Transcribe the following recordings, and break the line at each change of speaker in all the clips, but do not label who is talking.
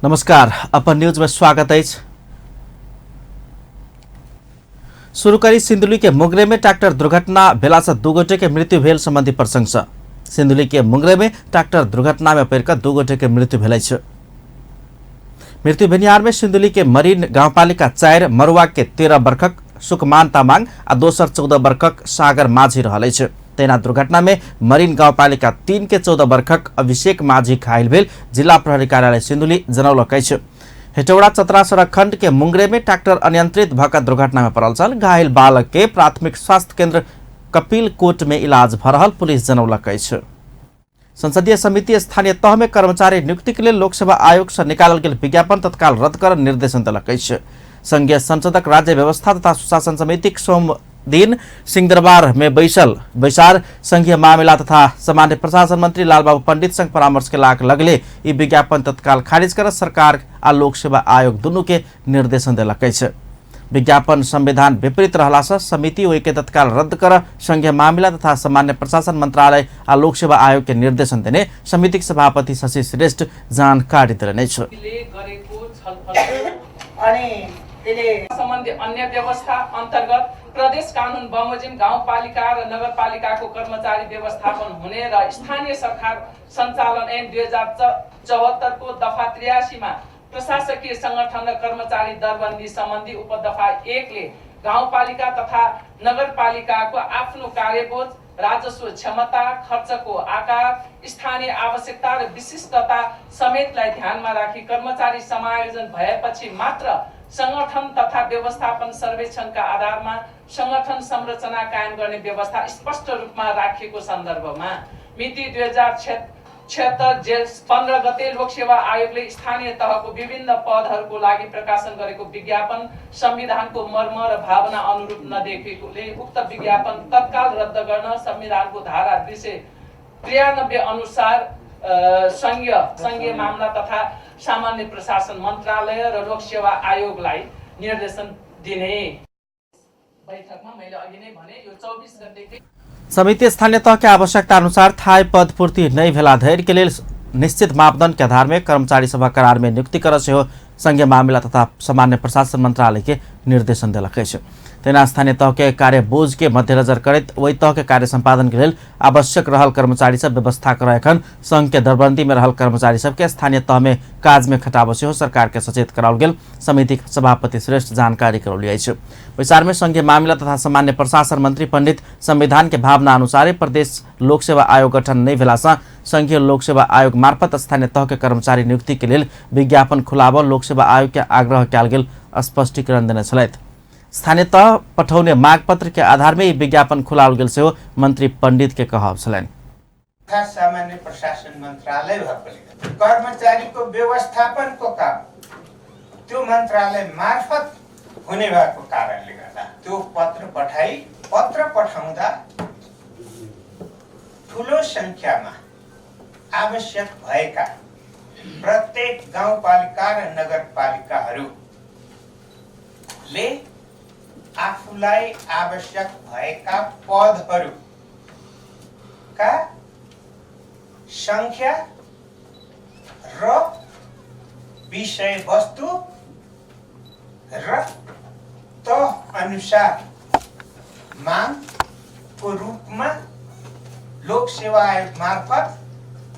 नमस्कार, अपन न्यूज में स्वागत अछि। शुरू करी सिन्धुली के मुंगरे में ट्रैक्टर दुर्घटना भेला से 2 गोटे के मृत्यु भेल संबंधी प्रसंग से। सिन्धुली के मुंगरे में ट्रैक्टर दुर्घटना में पड़ि कऽ 2 गोटे के मृत्यु भेल अछि। मृत्यु भेनिहार में सिन्धुली के मरीन गाउँपालिका 4 मरुआ के 13 बर्खक सुकमान तामाङ आ दोसर 14 बर्खक सागर माझी रहल अछि। तहिना दुर्घटना में मरीन गाउँपालिका 3 के 14 बर्खक अभिषेक माझी घायल भेल जिला प्रहरी कार्यालय सिन्धुली जनौलक अछि। हेटौड़ा चतरा सड़क खंड के मुंगरे में ट्रैक्टर अनियंत्रित भऽ दुर्घटना में पड़ल छल। घायल बालक के प्राथमिक स्वास्थ्य केंद्र कपिलकोट में इलाज भऽ रहल पुलिस जनौलक अछि। संसदीय समिति स्थानीय तह में कर्मचारी नियुक्ति के लेल लोकसेवा आयोग से निकालल गेल विज्ञापन तत्काल रद्द कर निर्देशन देलक अछि। संघीय संसदक राज्य व्यवस्था तथा सुशासन समितिक सोम दिन सिंहदरबार में बैसल बैसार संघीय मामिला तथा सामान्य प्रशासन मंत्री लालबाबू पंडित संग परामर्श केलाक लगले ई विज्ञापन तत्काल खारिज कर सरकार आ लोक सेवा आयोग दुनू के निर्देशन देलक अछि। विज्ञापन संविधान विपरीत रहला से समिति ओहि के तत्काल रद्द कर संघीय मामिला तथा सामान्य प्रशासन मंत्रालय आ लोक सेवा आयोग के निर्देशन देने समितिक सभापति शशि श्रेष्ठ जानकारी देलनि अछि।
सम्बन्धी अन्य व्यवस्था अन्तर्गत प्रदेश कानुन बमोजिम गाउँपालिका र नगरपालिकाको कर्मचारी व्यवस्थापन हुने र स्थानीय सरकार सञ्चालन ऐन 2074 को दफा 83 मा प्रशासकीय संगठन र कर्मचारी दरबन्दी सम्बन्धी उपदफा 1 ले गाउँपालिका तथा नगरपालिकाको आफ्नो कार्यबोझ, राजस्व क्षमता, खर्चको आकार, स्थानीय आवश्यकता र विशिष्टता समेतलाई ध्यानमा राखी कर्मचारी समायोजन भएपछि मात्र संगठन तथा व्यवस्थापन सर्वेक्षणका आधारमा संगठन संरचना कायम गर्ने व्यवस्था स्पष्ट रूपमा राखिएको सन्दर्भमा मिति 2076 जेठ 15 गते लोकसेवा आयोगले स्थानीय तहको विभिन्न पदहरूको लागि प्रकाशन गरेको विज्ञापन संविधानको मर्म र भावना अनुरूप नदेखिएकोले उक्त विज्ञापन तत्काल रद्द गर्न संविधानको धारा 293 अनुसार संघीय मामला तथा सामान्य प्रशासन मन्त्रालय र लोकसेवा आयोगलाई निर्देशन दिने। बैठकमा मैले अघि नै भने यो 24 गतेकै
समिति स्थानीय तह के आवश्यकता अनुसार थाय पद पूर्ति नहीं भेला धरि के लेल निश्चित मापदंड के आधार में कर्मचारी सभा करार में नियुक्ति कर सेहो संघीय मामिला तथा सामान्य प्रशासन मंत्रालय के निर्देशन देलक अछि। तहिना स्थानीय तह के कार्य बोझ के मध्यनजर करैत ओहि तह के कार्य सम्पादन के लेल आवश्यक रहल कर्मचारी सब व्यवस्था कर एखन संघ के दरबंदी में रहल कर्मचारी सबके स्थानीय तह में काज में खटाबऽ सेहो सरकार के सचेत कराओल गेल समिति सभापति श्रेष्ठ जानकारी करौली अछि। बैसार में संघीय मामिला तथा सामान्य प्रशासन मंत्री पंडित संविधान के भावना अनुसार प्रदेश लोक सेवा आयोग गठन नहीं भेला से संघीय लोक सेवा आयोग मार्फत स्थानीय तह के कर्मचारी नियुक्ति के लेल विज्ञापन खुलाबऽ लोक सेवा आयोग के आग्रह कयल गेल स्पष्टीकरण देने छलथि। स्थानीय तह पठौने मागपत्र के आधार में ई विज्ञापन खुलाओल गेल सेहो मंत्री पंडित के कहब छलनि।
सामान्य प्रशासन मन्त्रालय भएकोले कर्मचारीको व्यवस्थापनको काम त्यो मन्त्रालय मार्फत हुने भएको कारणले गर्दा त्यो पत्र पठाई, पत्र पठाउँदा ठुलो संख्यामा आवश्यक भएका प्रत्येक गाउँपालिका र नगरपालिकाहरूले आफूलाई आवश्यक भएका पदहरूका संख्या र विषयवस्तु र तह अनुसार मागको रूपमा लोक सेवा आयोग मार्फत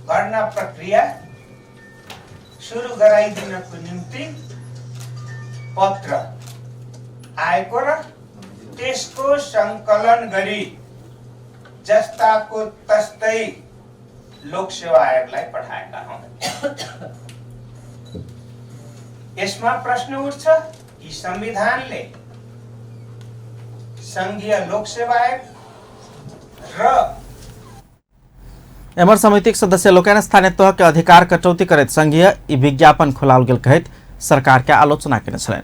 भर्ना प्रक्रिया सुरु गराइदिनको निम्ति पत्र आएको र त्यसको सङ्कलन गरी जस्ताको तस्तै लोक सेवा आयोगलाई पठाएका हौं। यसमा प्रश्न उठ्छ कि संविधानले संघीय लोक सेवा आयोग र
एमर समितिक सदस्य लोकनि स्थानीय तह के अधिकार कटौती करैत संघीय ई विज्ञापन खोलाओल गेल कहैत सरकार के आलोचना केने छलनि।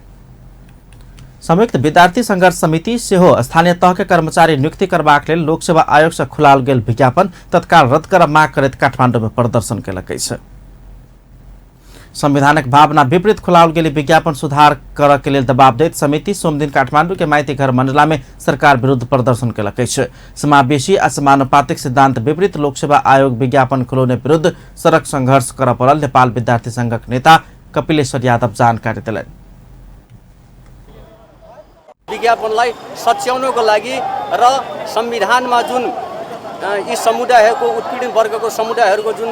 संयुक्त विद्यार्थी संघर्ष समिति सेहो स्थानीय तह के कर्मचारी नियुक्ति करबाक लेल लोक सेवा आयोग से खुलाओल गेल विज्ञापन तत्काल रद्द कर माग करैत काठमाडौँ में प्रदर्शन केलक अछि। संविधानक भावना विपरीत खुलाओल गेल विज्ञापन सुधार करऽ के लेल दबाव दैत समिति सोमदिन काठमाडौँ के माइती घर मंडला में सरकार विरुद्ध प्रदर्शन केलक अछि। समावेशी आ समानुपातिक सिद्धांत विपरीत लोकसेवा आयोग विज्ञापन खुलौने विरुद्ध सड़क संघर्ष करऽ पड़ल नेपाल विद्यार्थी संघक नेता कपिलेश्वर यादव जानकारी देलनि।
विज्ञापनलाई सच्याउनको लागि र संविधानमा जुन यी समुदायहरूको उत्पीडन वर्गको समुदायहरूको जुन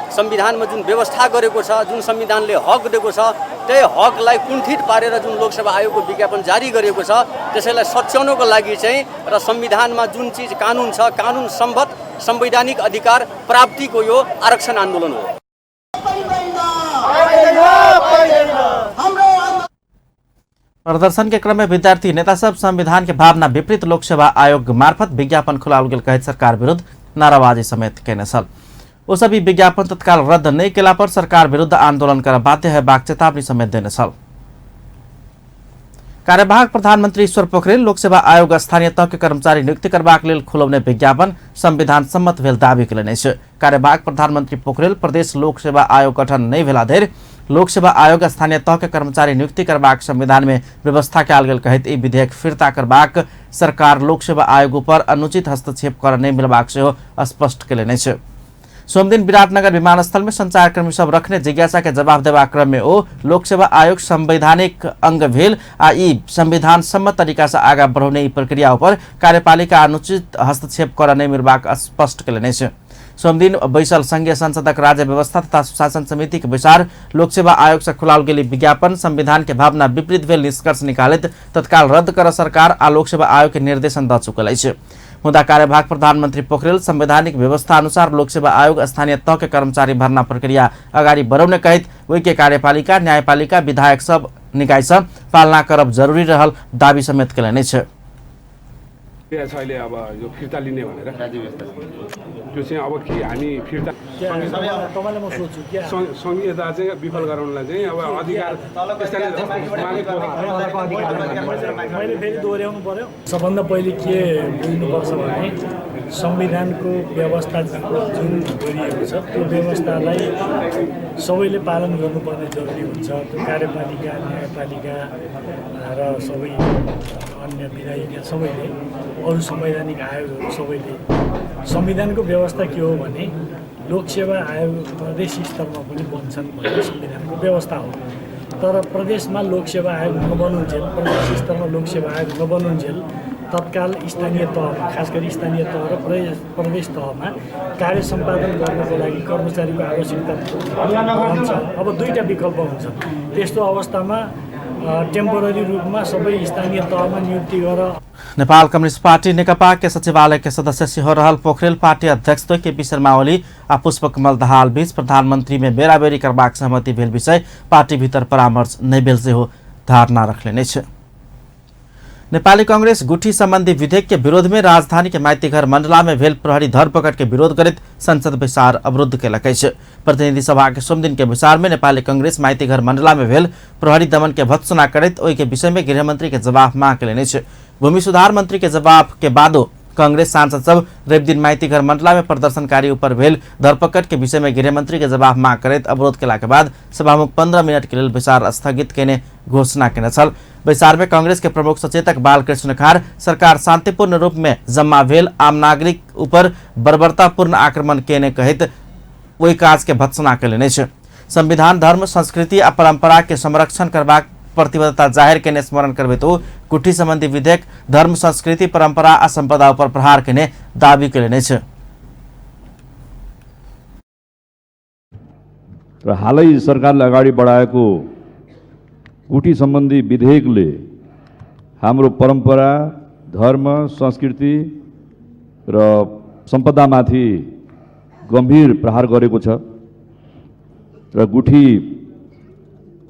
संविधानमा जुन व्यवस्था गरेको छ, जुन संविधानले हक दिएको छ, त्यही हकलाई कुण्ठित पारेर जुन लोकसेवा आयोगको विज्ञापन जारी गरेको छ त्यसैलाई सच्याउनको लागि चाहिँ र संविधानमा जुन चिज कानुन छ, कानुन सम्मत संवैधानिक अधिकार प्राप्तिको यो आरक्षण आन्दोलन हो।
प्रदर्शन के क्रम में विद्यार्थी नेता सब संविधान के भावना विपरीत लोकसेवा आयोग मार्फत विज्ञापन खुलाओल गेल कहैत सरकार विरुद्ध नाराबाजी समेत केने छल। ओ सब ई विज्ञापन तत्काल रद्द नहि केला पर सरकार विरुद्ध आंदोलन कर बाध्य हेबाक चेतावनी समेत देने छल। कार्यवाहक प्रधानमंत्री ईश्वर पोखरेल लोकसेवा आयोग स्थानीय तह के कर्मचारी नियुक्ति करबाक लेल खुलौने विज्ञापन संविधान सम्मत भेल दावी केलनि अछि। कार्यवाहक प्रधानमंत्री पोखरेल प्रदेश लोक सेवा आयोग गठन नहि भेला धरि लोकसेवा आयोग स्थानीय तह के कर्मचारी नियुक्ति करबाक संविधान में व्यवस्था कयल गेल कहैत ई विधेयक फिर्ता करबाक सरकार लोकसेवा आयोग पर अनुचित हस्तक्षेप कर नहि मिलबाक सेहो स्पष्ट केलनि अछि। सोमदिन विराटनगर विमानस्थल में संचारकर्मी सब रखने जिज्ञासा के जवाब देबाक क्रम में ओ लोकसेवा आयोग संवैधानिक अंग भेल आ ई संविधान सम्मत तरीका से आगा बढ़ौने ई प्रक्रिया पर कार्यपालिका अनुचित हस्तक्षेप कर नहि मिलबाक स्पष्ट केलनि अछि। सोमदिन बैसल संघीय संसदक राज्य व्यवस्था तथा सुशासन समिति के बैसार लोकसेवा आयोग से खुलाओल गेल विज्ञापन संविधान के भावना विपरीत भेल निष्कर्ष निकालैत तत्काल रद्द कर सरकार आ लोकसेवा आयोग के निर्देशन द चुकल अछि। मुदा कार्यवाहक प्रधानमंत्री पोखरेल संवैधानिक व्यवस्था अनुसार लोकसेवा आयोग स्थानीय तह के कर्मचारी भर्ना प्रक्रिया अगाडि बढ़ौने कहैत ओहि के कार्यपालिका, न्यायपालिका, विधायक सब निकाय सब पालना करब जरूरी रहल दावी समेत केलनि अछि।
अहिले अब यो फिर्ता लिने भनेर त्यो चाहिँ अब के हामी फिर्ता संहिता चाहिँ विफल गराउनलाई चाहिँ अब अधिकार
मैले फेरि दोहोऱ्याउनु पर्यो। सबभन्दा पहिले के बुझ्नुपर्छ भने संविधानको व्यवस्था जुन गरिएको छ त्यो व्यवस्थालाई सबैले पालन गर्नुपर्ने जरुरी हुन्छ। त्यो कार्यपालिका, न्यायपालिका र सबै अन्य विधायिका सबैले, अरू संवैधानिक आयोगहरू सबैले। संविधानको व्यवस्था के हो भने लोकसेवा आयोग प्रदेश स्तरमा पनि बन्छन् भन्ने संविधानको व्यवस्था हो। तर प्रदेशमा लोकसेवा आयोग नबनुन्जेल, प्रदेश स्तरमा लोकसेवा आयोग नबनुन्जेल तत्काल स्थानीय तहमा, खास गरी स्थानीय तह र प्रदेश तहमा कार्य सम्पादन गर्नको लागि कर्मचारीको आवश्यकता हुन्छ। अब दुईवटा विकल्प हुन्छ। त्यस्तो अवस्थामा टेम्पोररी रूपमा सबै स्थानीय तहमा नियुक्ति गर।
नेपाल कम्युनिस्ट पार्टी नेकपा के सचिवालय के सदस्य सेहो रहल पोखरेल पार्टी अध्यक्ष केपी शर्मा ओली आ पुष्पकमल दाहाल बीच प्रधानमंत्री में बेराबेरी करबाक सहमति भेल विषय पार्टी भीतर परामर्श नहि भेल सेहो धारणा रखलनि अछि। नेपाली कांग्रेस गुठी संबंधी विधेयक के विरोध में राजधानी के माइतीघर मंडला में भेल प्रहरी धरपकड़ के विरोध करैत संसद बैसार अवरुद्ध केलक अछि। प्रतिनिधि सभा के सोमदिन के बैसार में नेपाली कांग्रेस माइतीघर मंडला में भेल प्रहरी दमन के भत्सना करैत ओहि के विषय में गृहमंत्री के जवाब मांग केलनि अछि। भूमि सुधार मंत्री के जवाब के बादो कांग्रेस सांसद सब रविदिन माइतीघर मंडला में प्रदर्शनकारी ऊपर भेल धरपकड़ के विषय में गृहमंत्री के जवाब मांग करैत अवरोध केला के बाद सभामुख 15 मिनट के लेल बैसार स्थगित केने घोषणा केने छल। बैसार में कांग्रेस के प्रमुख सचेतक बालकृष्ण खार सरकार शांतिपूर्ण रूप में जम्मा भेल आम नागरिक ऊपर बर्बरतापूर्ण आक्रमण केने कहैत ओहि काज के भत्सना केलनि अछि। संविधान, धर्म, संस्कृति आ परंपरा के संरक्षण करबाक प्रतिबद्धता जाहिर केने स्मरण करबैत ओ गुठी संबंधी विधेयक धर्म, संस्कृति, परंपरा आ संपदा पर प्रहार केने दावी केलनि अछि।
र हालै सरकारले अगाडि बढाएको गुठी सम्बन्धी विधेयकले हाम्रो परम्परा, धर्म, संस्कृति र सम्पदामाथि गम्भीर प्रहार गरेको छ र गुठी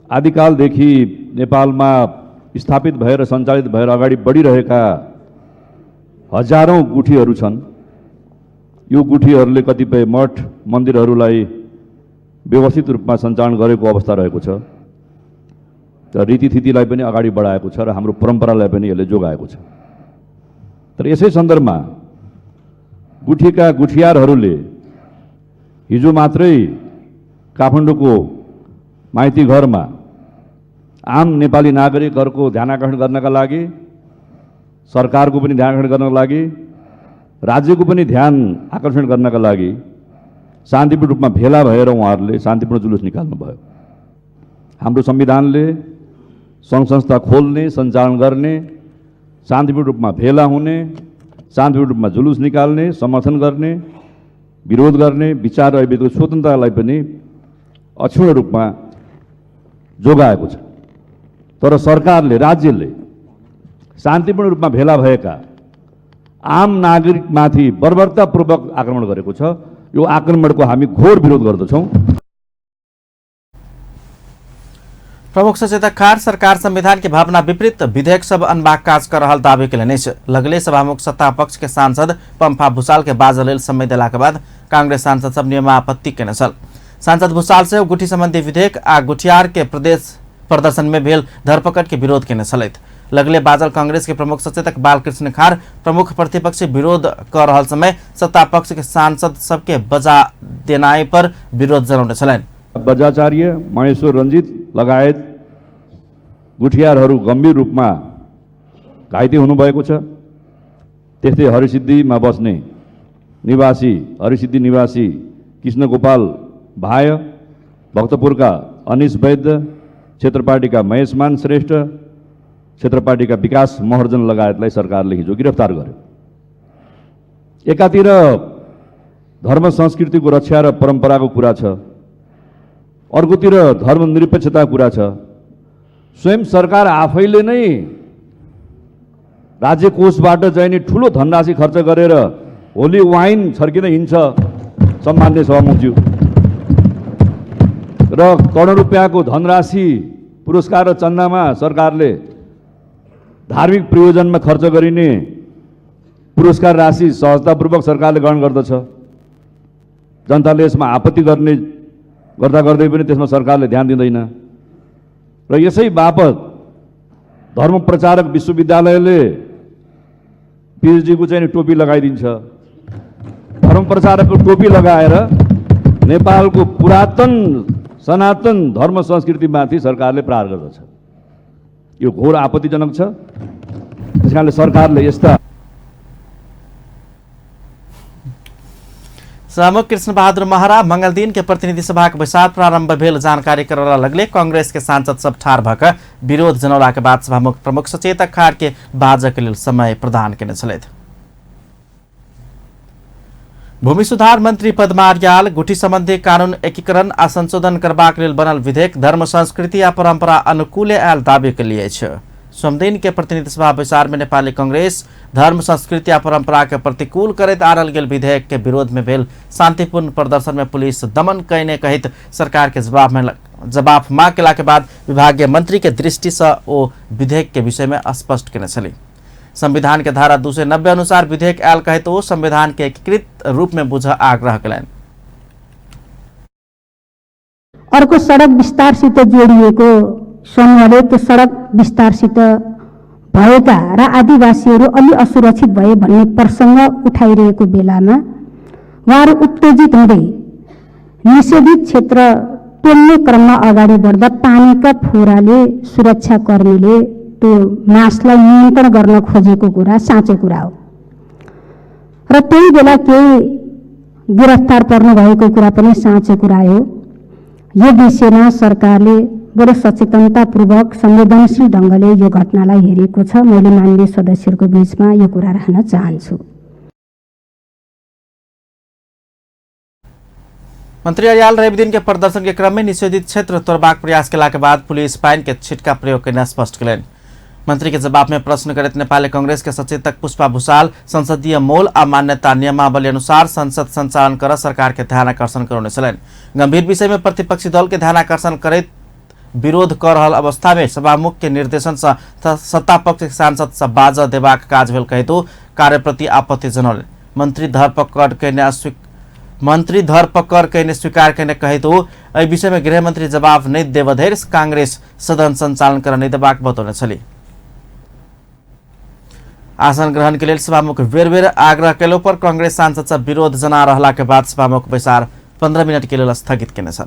आदिकालदेखि नेपालमा स्थापित भएर सञ्चालित भएर अगाडि बढिरहेका हजारौँ गुठीहरू छन्। यो गुठीहरूले कतिपय मठ मन्दिरहरूलाई व्यवस्थित रूपमा सञ्चालन गरेको अवस्था रहेको छ र रीतिथितिलाई पनि अगाडि बढाएको छ र हाम्रो परम्परालाई पनि यसले जोगाएको छ। तर यसै सन्दर्भमा गुठीका गुठियारहरूले हिजो मात्रै काठमाडौँको माइती घरमा आम नेपाली नागरिकहरूको ध्यान आकर्षण गर्नका लागि, सरकारको पनि ध्यान आकर्षण गर्नका लागि, राज्यको पनि ध्यान आकर्षण गर्नका लागि शान्तिपूर्ण रूपमा भेला भएर उहाँहरूले शान्तिपूर्ण जुलुस निकाल्नुभयो। हाम्रो संविधानले सङ्घ संस्था खोल्ने, सञ्चालन गर्ने, शान्तिपूर्ण रूपमा भेला हुने, शान्तिपूर्ण रूपमा जुलुस निकाल्ने, समर्थन गर्ने, विरोध गर्ने, विचार र अभिव्यक्तिको स्वतन्त्रतालाई पनि अक्षुण्ण रूपमा जोगाएको छ। तर सरकारले, राज्यले शान्तिपूर्ण रूपमा भेला भएका आम नागरिकमाथि बर्बरतापूर्वक आक्रमण गरेको छ। यो आक्रमणको हामी घोर विरोध गर्दछौँ।
प्रमुख सचेतक खार सरकार संविधान के भावना विपरीत विधेयक सब अनबाक काज कर रहल दावी केलनि अछि। लगले सभामुख सत्ता पक्ष के सांसद पंफा भूषाल के बाजऽ लेल समय देला के बाद कांग्रेस सांसद सब नियमापत्ति केने छल। सांसद भूषाल से गुठी संबंधी विधेयक आ गुठियार के प्रदेश प्रदर्शन में भेल धरपकड़ के विरोध केने छलथि। लगले बाजल कांग्रेस के प्रमुख सचेतक बालकृष्ण खार प्रमुख प्रतिपक्षी विरोध कर रहल समय सत्ता पक्ष के सांसद सबके बजा देनाइ पर विरोध जनौने छलनि।
बज्राचार्य, महेश्वर रञ्जित लगायत गुठियारहरू गम्भीर रूपमा घाइते हुनुभएको छ। त्यस्तै हरिसिद्धिमा बस्ने निवासी, हरिसिद्धि निवासी कृष्ण गोपाल भाय, भक्तपुरका अनिस वैद्य, क्षेत्र पार्टीका महेशमान श्रेष्ठ, क्षेत्र पार्टीका विकास महर्जन लगायतलाई सरकारले हिजो गिरफ्तार गर्यो। एकातिर धर्म संस्कृतिको रक्षा र परम्पराको कुरा छ, अर्कोतिर धर्मनिरपेक्षताको कुरा छ। स्वयं सरकार आफैले नै राज्य कोषबाट चाहिँ नि ठुलो धनराशि खर्च गरेर होली वाइन छर्किँदै हिँड्छ सम्माननीय सभामुखज्यू, र करोडौँ रुपियाँको धनराशि पुरस्कार र चन्दामा सरकारले धार्मिक प्रयोजनमा खर्च गरिने पुरस्कार राशि सहजतापूर्वक सरकारले ग्रहण गर्दछ। जनताले यसमा आपत्ति गर्ने गर्दा गर्दै पनि त्यसमा सरकारले ध्यान दिँदैन। र यसै बापत धर्म प्रचारक विश्वविद्यालयले पिएचडीको चाहिँ टोपी लगाइदिन्छ। धर्म प्रचारकको टोपी लगाएर नेपालको पुरातन सनातन धर्म संस्कृतिमाथि सरकारले प्रहार गर्दछ। यो घोर आपत्तिजनक छ। त्यस कारणले सरकारले यस्ता
सभामुख कृष्ण बहादुर महरा मंगलदिन के प्रतिनिधि सभा के बैसार प्रारंभ भेल जानकारी करला लगले कांग्रेस के सांसद सब ठार भऽ कऽ विरोध जनौला के बाद सभामुख प्रमुख सचेतक खार के बाजऽ के लेल समय प्रदान केने छलथि। भूमि सुधार मंत्री पद्मा अर्याल गुठी संबंधी कानून एकीकरण आ संशोधन करबाक लेल बनल विधेयक धर्म संस्कृति आ परंपरा अनुकूले आयल दावी केलिए अछि। सोमदिन के प्रतिनिधि सभा बैसार में नेपाली कांग्रेस धर्म संस्कृति आ परंपरा के प्रतिकूल करैत आनल गेल विधेयक के विरोध में भेल शांतिपूर्ण प्रदर्शन में पुलिस दमन कयने कहित सरकार के जवाब मांग केला के बाद विभागीय मंत्री के दृष्टि से ओ विधेयक के विषय में स्पष्ट केने छली। संविधान के धारा 290 अनुसार विधेयक आयल कहैत ओ संविधान के एकीकृत रूप में बुझ आग्रह केलनि।
अर्को सडक विस्तारसित जोडिएको समूहले त्यो सडक विस्तारसित भएका र आदिवासीहरू अलि असुरक्षित भए भन्ने प्रसङ्ग उठाइरहेको बेलामा उहाँहरू उत्तेजित हुँदै निषेधित क्षेत्र तोड्ने क्रममा अगाडि बढ्दा पानीका फोराले सुरक्षाकर्मीले त्यो मासलाई नियन्त्रण गर्न खोजेको कुरा साँचो कुरा हो र त्यही बेला केही गिरफ्तार पर्नुभएको कुरा पनि साँचो कुरा हो। यो विषयमा सरकारले बडो सचेतनतापूर्वक संवेदनशील ढङ्गले यो घटनालाई हेरेको छ। मैले माननीय सदस्यहरूको बीचमा यो कुरा राख्न चाहन्छु।
मंत्री अर्याल रविदिन के प्रदर्शन के क्रम में निषेधित क्षेत्र तोड़बाक प्रयास केला के बाद पुलिस पाइन के छिटका प्रयोग केने स्पष्ट केलनि। मंत्री के जवाब में प्रश्न करैत नेपाली कांग्रेस के सचेतक पुष्पा भूषाल संसदीय मोल आ मान्यता नियमावली अनुसार संसद संचालन कर सरकार के ध्यान आकर्षण करौने छलनि। गंभीर विषय में प्रतिपक्षी दल के ध्यान आकर्षण करैत विरोध कर रहल अवस्था में सभामुख के निर्देशन से सत्ता पक्ष के सांसद सब बाजऽ देबाक काज भेल कहैत कार्यप्रति आपत्ति जनौलनि। मंत्री धरपकड़ केने स्वीकार केने कहैत एहि विषय में गृहमंत्री जवाब नहि देबऽ धरि कांग्रेस सदन संचालन कर नहि देबाक बतौने छली। आसन ग्रहण के लेल सभामुख बेर बेर आग्रह केलो पर कांग्रेस सांसद सब विरोध जना रहला के बाद सभामुख बैसार 15 मिनट के लेल स्थगित केने छल।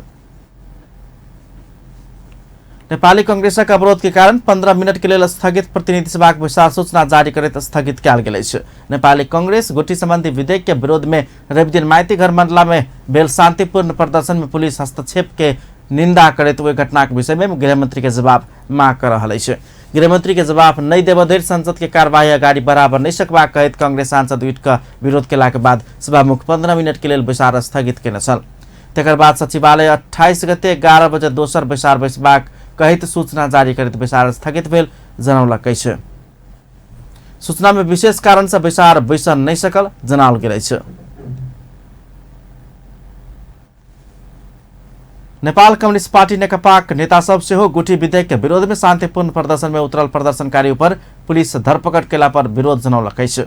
नेपाली कांग्रेसक अवरोध के कारण 15 मिनट के लेल स्थगित प्रतिनिधि सभाक बैसार सूचना जारी करैत स्थगित कयल गेल अछि। नेपाली कांग्रेस गुठी संबंधी विधेयक के विरोध में रविदिन माइतीघर मंडला में भेल शांतिपूर्ण प्रदर्शन में पुलिस हस्तक्षेप के निंदा करैत ओहि घटनाक विषय में गृहमंत्री के जवाब मांग कर रहल अछि। गृहमंत्री के जवाब नहि देबऽ धरि संसद के कार्यवाही अगाडि बराबर नहि सकबाक कहैत कांग्रेस सांसद उठि कऽ विरोध केलाक बाद सभामुख 15 मिनट के लेल बैसार स्थगित केने छल। तकर बाद सचिवालय 28 गते 11 बजे दोसर बैसार बैसबाक कहैत सूचना जारी करैत बैसार स्थगित भेल जनौलक अछि। सूचना में विशेष कारण से बैसार बैस नहि सकल जनाओल गेल अछि। नेपाल कम्युनिस्ट पार्टी नेकपाक नेता सब सेहो गुठी विधेयक के विरोध में शांतिपूर्ण प्रदर्शन में उतरल प्रदर्शनकारी पर पुलिस धरपकड़ केला पर विरोध जनौलक अछि।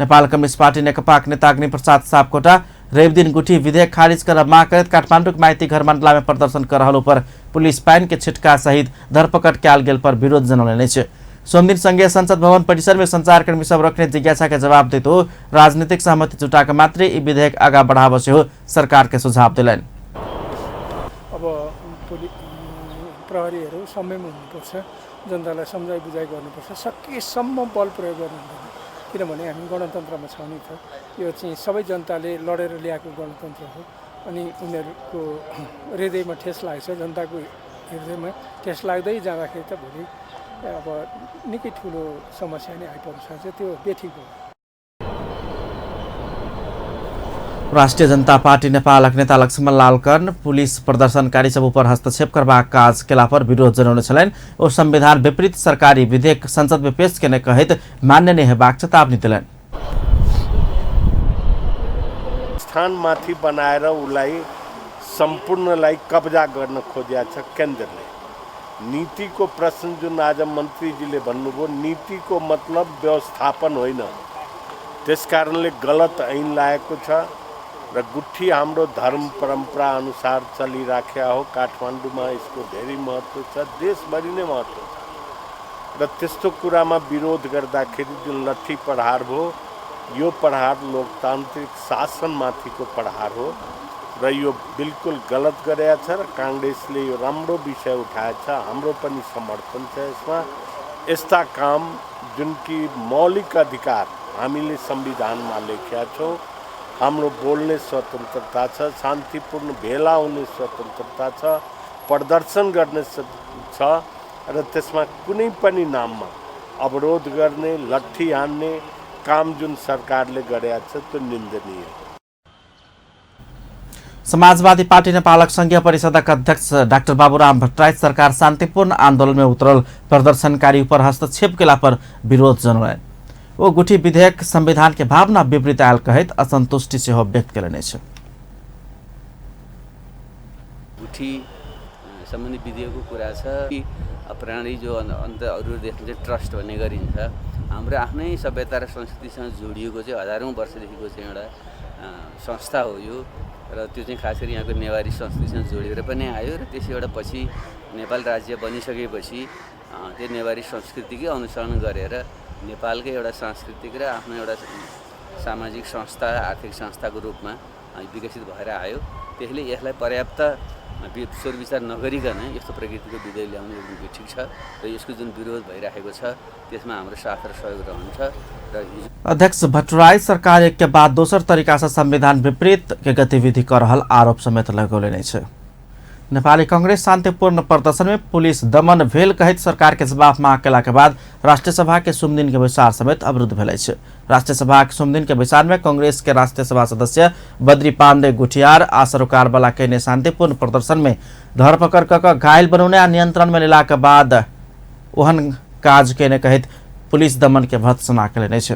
नेपाल कम्युनिस्ट पार्टी नेकपाक नेता अग्नि प्रसाद सापकोटा रवि दिन गुठी विधेयक खारिज कर मांग करैत काठमांडूक माइती घर मंडला में प्रदर्शन कर रहल पर पुलिस पानि के छिटका सहित धरपकड़ कयल गेल पर विरोध जनौलनि अछि। सोमदिन संघीय संसद भवन परिसर में संचारकर्मी सब रखने जिज्ञासा के जवाब दैत ओ राजनीतिक सहमति जुटा के मात्रै ई विधेयक आगा बढ़ाबऽ सेहो सरकार के सुझाव देलनि।
अब प्रहरीहरू संयम हुनुपर्छ, जनतालाई सम्झाइ बुझाइ गर्नुपर्छ, सकेसम्म बल प्रयोग गर्नु हुँदैन, किनभने हामी गणतन्त्रमा छौँ नि त। यो चाहिँ सबै जनताले लडेर ल्याएको गणतन्त्र हो अनि उनीहरूको हृदयमा ठेस लागेको छ, जनताको हृदयमा ठेस लाग्दै जाँदाखेरि त भोलि अब निकै ठुलो समस्या नै आइपर्न सक्छ, त्यो बेठिक हो।
राष्ट्रिय जनता पार्टी नेपालक नेता लक्ष्मण लाल कर्ण पुलिस प्रदर्शनकारी सब ऊपर हस्तक्षेप करबाक काज केला पर विरोध जनौने छलनि। ओ संविधान विपरीत सरकारी विधेयक संसद में पेश केने कहैत मान्य नहि हेबाक चेतावनी देलनि।
स्थानमाथि बनाएर उसलाई सम्पूर्णलाई कब्जा गर्न खोजेको छ केन्द्रले। नीतिको प्रश्न जुन आज मन्त्रीजीले भन्नुभयो, नीतिको मतलब व्यवस्थापन होइन, त्यसकारणले गलत ऐन लागेको छ र गुठी हाम्रो धर्म परम्परा अनुसार चलिराखेको हो। काठमाडौँमा यसको धेरै महत्त्व छ, देशभरि नै महत्त्व छ र त्यस्तो कुरामा विरोध गर्दाखेरि जुन लट्ठी प्रहार भयो, यो प्रहार लोकतान्त्रिक शासनमाथिको प्रहार हो र यो बिल्कुल गलत गरेको छ र काङ्ग्रेसले यो राम्रो विषय उठाएको छ, हाम्रो पनि समर्थन छ यसमा। यस्ता काम जुन कि मौलिक अधिकार हामीले संविधानमा लेखेका छौँ, हाम्रो बोल्ने स्वतन्त्रता छ, शान्तिपूर्ण भेला हुने स्वतन्त्रता छ, प्रदर्शन गर्ने छ र त्यसमा कुनै पनि नाममा अवरोध गर्ने, लट्ठी हान्ने काम जुन सरकारले गरेको छ त्यो निन्दनीय हो।
समाजवादी पार्टी नेपालक संघीय परिषदक अध्यक्ष डाक्टर बाबुराम भट्टराई सरकार शान्तिपूर्ण आन्दोलन में उतरल प्रदर्शनकारी पर हस्तक्षेप केला पर विरोध जनौलनि। ओ गुठी विधेयक संविधान के भावना विपरीत आयल कहैत असंतुष्टि सेहो व्यक्त केलनि अछि।
गुठी सम्बन्धी विधेयकको कुरा छ कि प्रणाली जो अन्त अरू देशमा चाहिँ ट्रस्ट भन्ने गरिन्छ, हाम्रो आफ्नै सभ्यता र संस्कृतिसँग जोडिएको चाहिँ हजारौँ वर्षदेखिको चाहिँ एउटा संस्था हो यो र त्यो चाहिँ खास गरी यहाँको नेवारी संस्कृतिसँग जोडिएर पनि आयो र त्यसै एउटा पछि नेपाल राज्य बनिसकेपछि त्यो नेवारी संस्कृतिकै अनुसरण गरेर नेपालकै एउटा सांस्कृतिक र आफ्नो एउटा सामाजिक संस्था, आर्थिक संस्थाको रूपमा विकसित भएर आयो। त्यसले यसलाई पर्याप्त सोचविचार नगरिकन यस्तो प्रकृतिको विधेयक ल्याउनु एकदम ठिक छ र यसको जुन विरोध भइरहेको छ त्यसमा हाम्रो साथ र सहयोग रहन्छ। र
अध्यक्ष भट्टराई सरकार एक के बाद दोसर तरीका से संविधान विपरीत के गतिविधि कर रहल आरोप समेत लगौलनि अछि। नेपाली कांग्रेस शांतिपूर्ण प्रदर्शन में पुलिस दमन भेल कहैत सरकार के जवाब मांग केला के बाद राष्ट्रीय सभा के सोमदिन के बैसार समेत अवरुद्ध भेल अछि। राष्ट्रीय सभा के सोमदिन के बैसार में कांग्रेस के राष्ट्रीय सभा सदस्य बद्री पांडे गुठियार आ सरोकार वाला केने शांतिपूर्ण प्रदर्शन में धरपकड़ क घायल बनौने आ नियंत्रण में लेला के बाद ओहन काज केने कहैत पुलिस दमन के भर्त्सना केलनि अछि।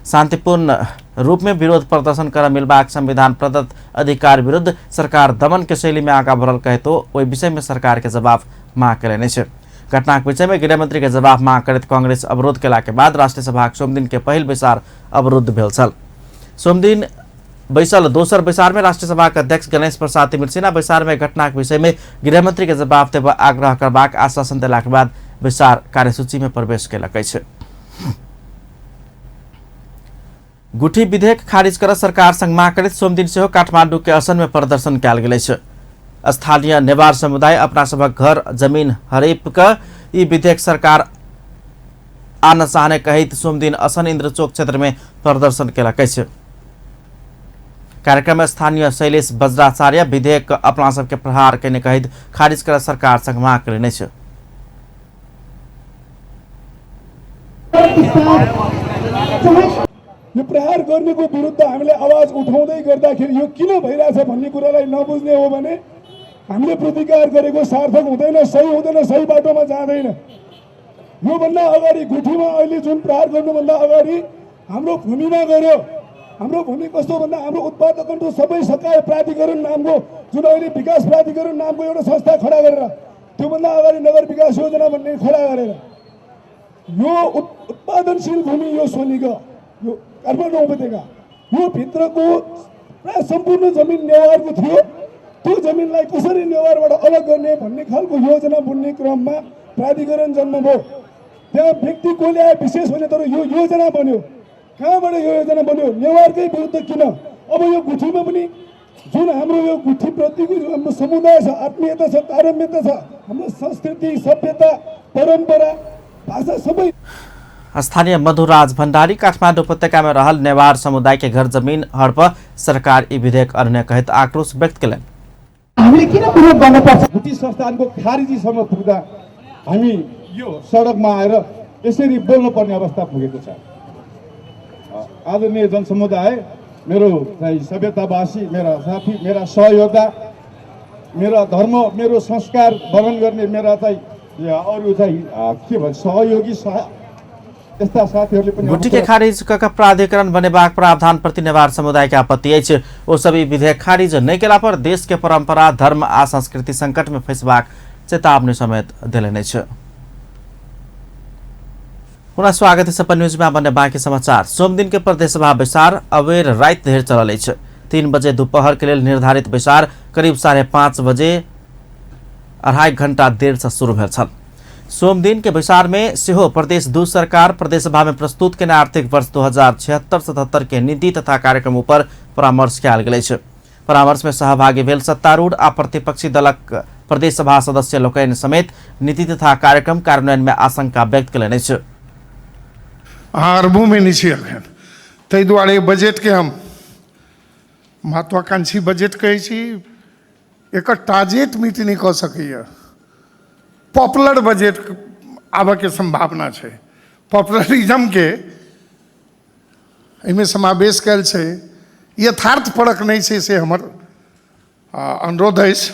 शांतिपूर्ण रूप में विरोध प्रदर्शन कर मिलबाक संविधान प्रदत्त अधिकार विरुद्ध सरकार दमन के शैली में आगा बढ़ल कहतो ओहि विषय में सरकार के जवाब मांग केलनि अछि। घटनाक विषय में गृहमंत्री के जवाब मांग करैत कांग्रेस अवरोध केला के बाद राष्ट्रीय सभाक सोमदिन के पहिल बैसार अवरुद्ध भेल छल। सोमदिन बैसल दोसर बैसार में राष्ट्रीय सभाक अध्यक्ष गणेश प्रसाद तिमिल्सिना बैसार में घटनाक विषय में गृहमंत्री के जवाब देबऽ आग्रह करबाक आश्वासन देलाक बाद बैसार कार्यसूची में प्रवेश केलक अछि। गुठी विधेयक खारिज कर सरकार संग मांग करैत सोमदिन सेहो काठमांडू के असन में प्रदर्शन कयल गेल अछि। स्थानीय नेवार समुदाय अपना सभक घर जमीन हड़प क ई विधेयक सरकार आन चाहने कहैत सोमदिन असन इन्द्रचोक क्षेत्र में प्रदर्शन केलक अछि। कार्यक्रम में स्थानीय शैलेश बज्राचार्य विधेयक अपना सबके प्रहार केने कहैत खारिज कर सरकार संग मांग कयने अछि।
यो प्रहार गर्नेको विरुद्ध हामीले आवाज उठाउँदै गर्दाखेरि यो किन भइरहेछ भन्ने कुरालाई नबुझ्ने हो भने हामीले प्रतिकार गरेको सार्थक हुँदैन, सही हुँदैन, सही बाटोमा जाँदैन। योभन्दा अगाडि गुठीमा अहिले जुन प्रहार गर्नुभन्दा अगाडि हाम्रो भूमिमा गर्यो। हाम्रो भूमि कस्तो भन्दा हाम्रो उत्पादकको सबै सकाय प्राधिकरण नामको जुन अहिले विकास प्राधिकरण नामको एउटा संस्था खडा गरेर, त्योभन्दा अगाडि नगर विकास योजना भन्ने खडा गरेर यो उत्पादनशील भूमि, यो सोनीको, यो काठमाडौँ उपत्यका, यो भित्रको प्राय सम्पूर्ण जमिन नेवारको थियो। त्यो जमिनलाई कसरी नेवारबाट अलग गर्ने भन्ने खालको योजना बुन्ने क्रममा प्राधिकरण जन्म भयो। त्यहाँ व्यक्ति कसले आयो विशेष भने, तर यो योजना बन्यो। कहाँबाट यो योजना बन्यो? नेवारकै विरुद्ध किन? अब यो गुठीमा पनि जुन हाम्रो यो गुठीप्रतिको जुन हाम्रो समुदाय छ, आत्मीयता छ, तारतम्यता छ, हाम्रो संस्कृति, सभ्यता, परम्परा, भाषा सबै।
स्थानीय मधुराज भण्डारी काठमाडौँ उपत्यका में रहल नेवार समुदाय के घर जमीन हड़प सरकार ई विधेयक अन्य कहैत आक्रोश व्यक्त केलनि।
हामीले किन विरोध गर्नुपर्छ? गुठी संस्थानको खारिजीसम्म पुग्दा हामी यो सडकमा आएर यसरी बोल्नुपर्ने अवस्था पुगेको छ। आदरणीय जनसमुदाय, मेरो चाहिँ सभ्यतावासी, मेरा साथी, मेरा सहयोद्धा, मेरा धर्म, मेरो संस्कार वहन गर्ने मेरा चाहिँ अरू चाहिँ के भन्छ सहयोगी यस्ता साथीहरूले पनि
गुठी के खारिज क प्राधिकरण बनेबाक प्रावधान प्रति नेवार समुदाय के आपत्ति अछि। ओ सभी विधेयक खारिज नहि केला पर देश के परंपरा, धर्म आ संस्कृति संकट में फंसबाक चेतावनी समेत देलनि अछि। पुनः स्वागत है सपन न्यूज में बने बाकी समाचार। सोमदिन के प्रदेश सभा बैसार अबेर राति धरि चलल अछि। 3 बजे दोपहर के लेल निर्धारित बैसार करीब 5:30 बजे 2.5 घंटा देर से शुरू भेल छल। सोमदिन के बैसार में सेहो प्रदेश 2 सरकार प्रदेश सभा में प्रस्तुत केने आर्थिक वर्ष 2076-77 के नीति तथा कार्यक्रम ऊपर परामर्श कयल गेल अछि। परामर्श में सहभागी भेल सत्तारूढ़ आ प्रतिपक्षी दलक प्रदेश सभा सदस्य लोकनि समेत नीति तथा कार्यक्रम कार्यान्वयन में आशंका व्यक्त केलनि अछि।
अरबोमे नहि छै एखन, ताहि दुआरे बजटके हम महत्वाकांक्षी बजट कहै छी। एकर टारगेट मीट नहि कऽ सकैए। पॉपुलर बजट आबऽके सम्भावना छै। पॉपुलरिज्मके एहिमे समावेश कयल छै, यथार्थ परक नहि छै, से हमर अनुरोध अछि।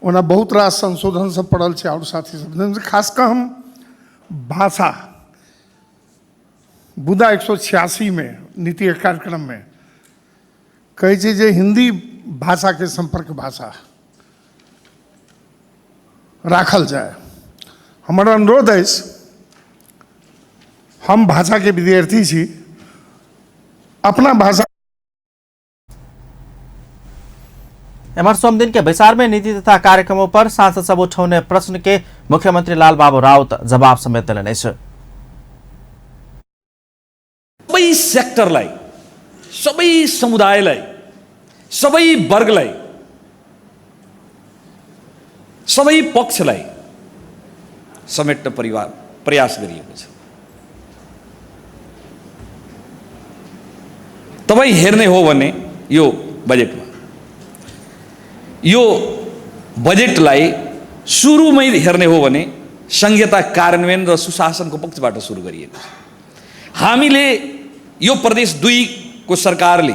ओना बहुत रास संशोधन सब पड़ल छै आओर साथी सब, खास कऽ हम भाषा बुदा 186 में नीति कार्यक्रम में कहै छै जे हिंदी भाषाके संपर्क भाषा राखल जाय। हमर अनुरोध अछि, हम भाषाके विद्यार्थी छी, अपना भाषा।
एम्हर सोमदिन के बैसार में नीति तथा कार्यक्रमों पर सांसद सब उठौने प्रश्न के मुख्यमंत्री लालबाबू राउत जवाब समेत देलनि अछि।
सबै सेक्टरलाई, सबै समुदायलाई, सबै वर्गलाई, सबै पक्षलाई समेट्न प्रयास गरिएको छ। तपाई हेर्ने हो भने यो बजेटमा, यो बजेटलाई सुरुमै हेर्ने हो भने संहिता कार्यान्वयन र सुशासनको पक्षबाट सुरु गरिएको छ। हामीले यो प्रदेश 2 को सरकारले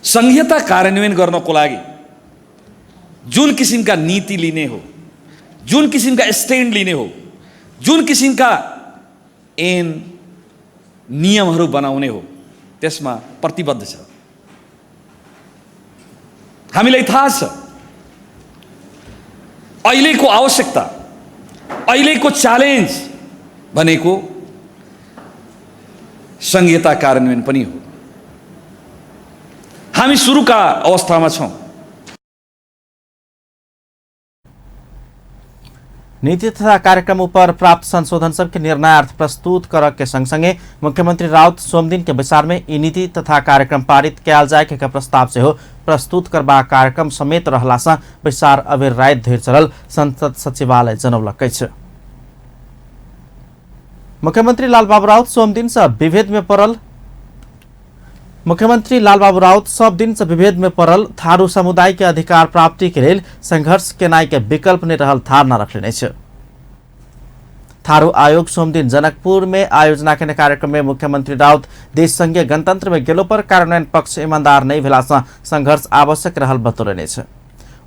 संहिता कार्यान्वयन गर्नको लागि जुन किसिमका नीति लिने हो, जुन किसिमका स्ट्यान्ड लिने हो, जुन किसिमका ऐन नियमहरू बनाउने हो, त्यसमा प्रतिबद्ध छ। हामीलाई थाहा छ अहिलेको आवश्यकता, अहिलेको च्यालेन्ज भनेको संहिता कार्यान्वयन पनि हो। हामी सुरुका अवस्थामा छौँ।
नीति तथा कार्यक्रम ऊपर प्राप्त संशोधन सबके निर्णयार्थ प्रस्तुत करक के संग संगे मुख्यमंत्री राउत सोमदिन के बैसार में ई नीति तथा कार्यक्रम पारित कयल जाय के प्रस्ताव सेहो प्रस्तुत करबाक कार्यक्रम समेत रहला सँ बैसार अबेर राति धरि चलल संसद सचिवालय जनौलक अछि। मुख्यमंत्री लालबाबू राउत सोमदिन से विभेद में पड़ल मुख्यमंत्री लालबाबू राउत सब दिन से विभेद में पड़ल थारू समुदाय के अधिकार प्राप्ति के लेल संघर्ष केनाई के विकल्प नहीं रहल धारणा रखने अछि। थारू आयोग सोमदिन जनकपुर में आयोजना केने कार्यक्रम में मुख्यमंत्री राउत देश संघीय गणतंत्र में गेलो पर कार्यान्वयन पक्ष ईमानदार नहीं भेला सँ संघर्ष आवश्यक रहल बतौलनि अछि।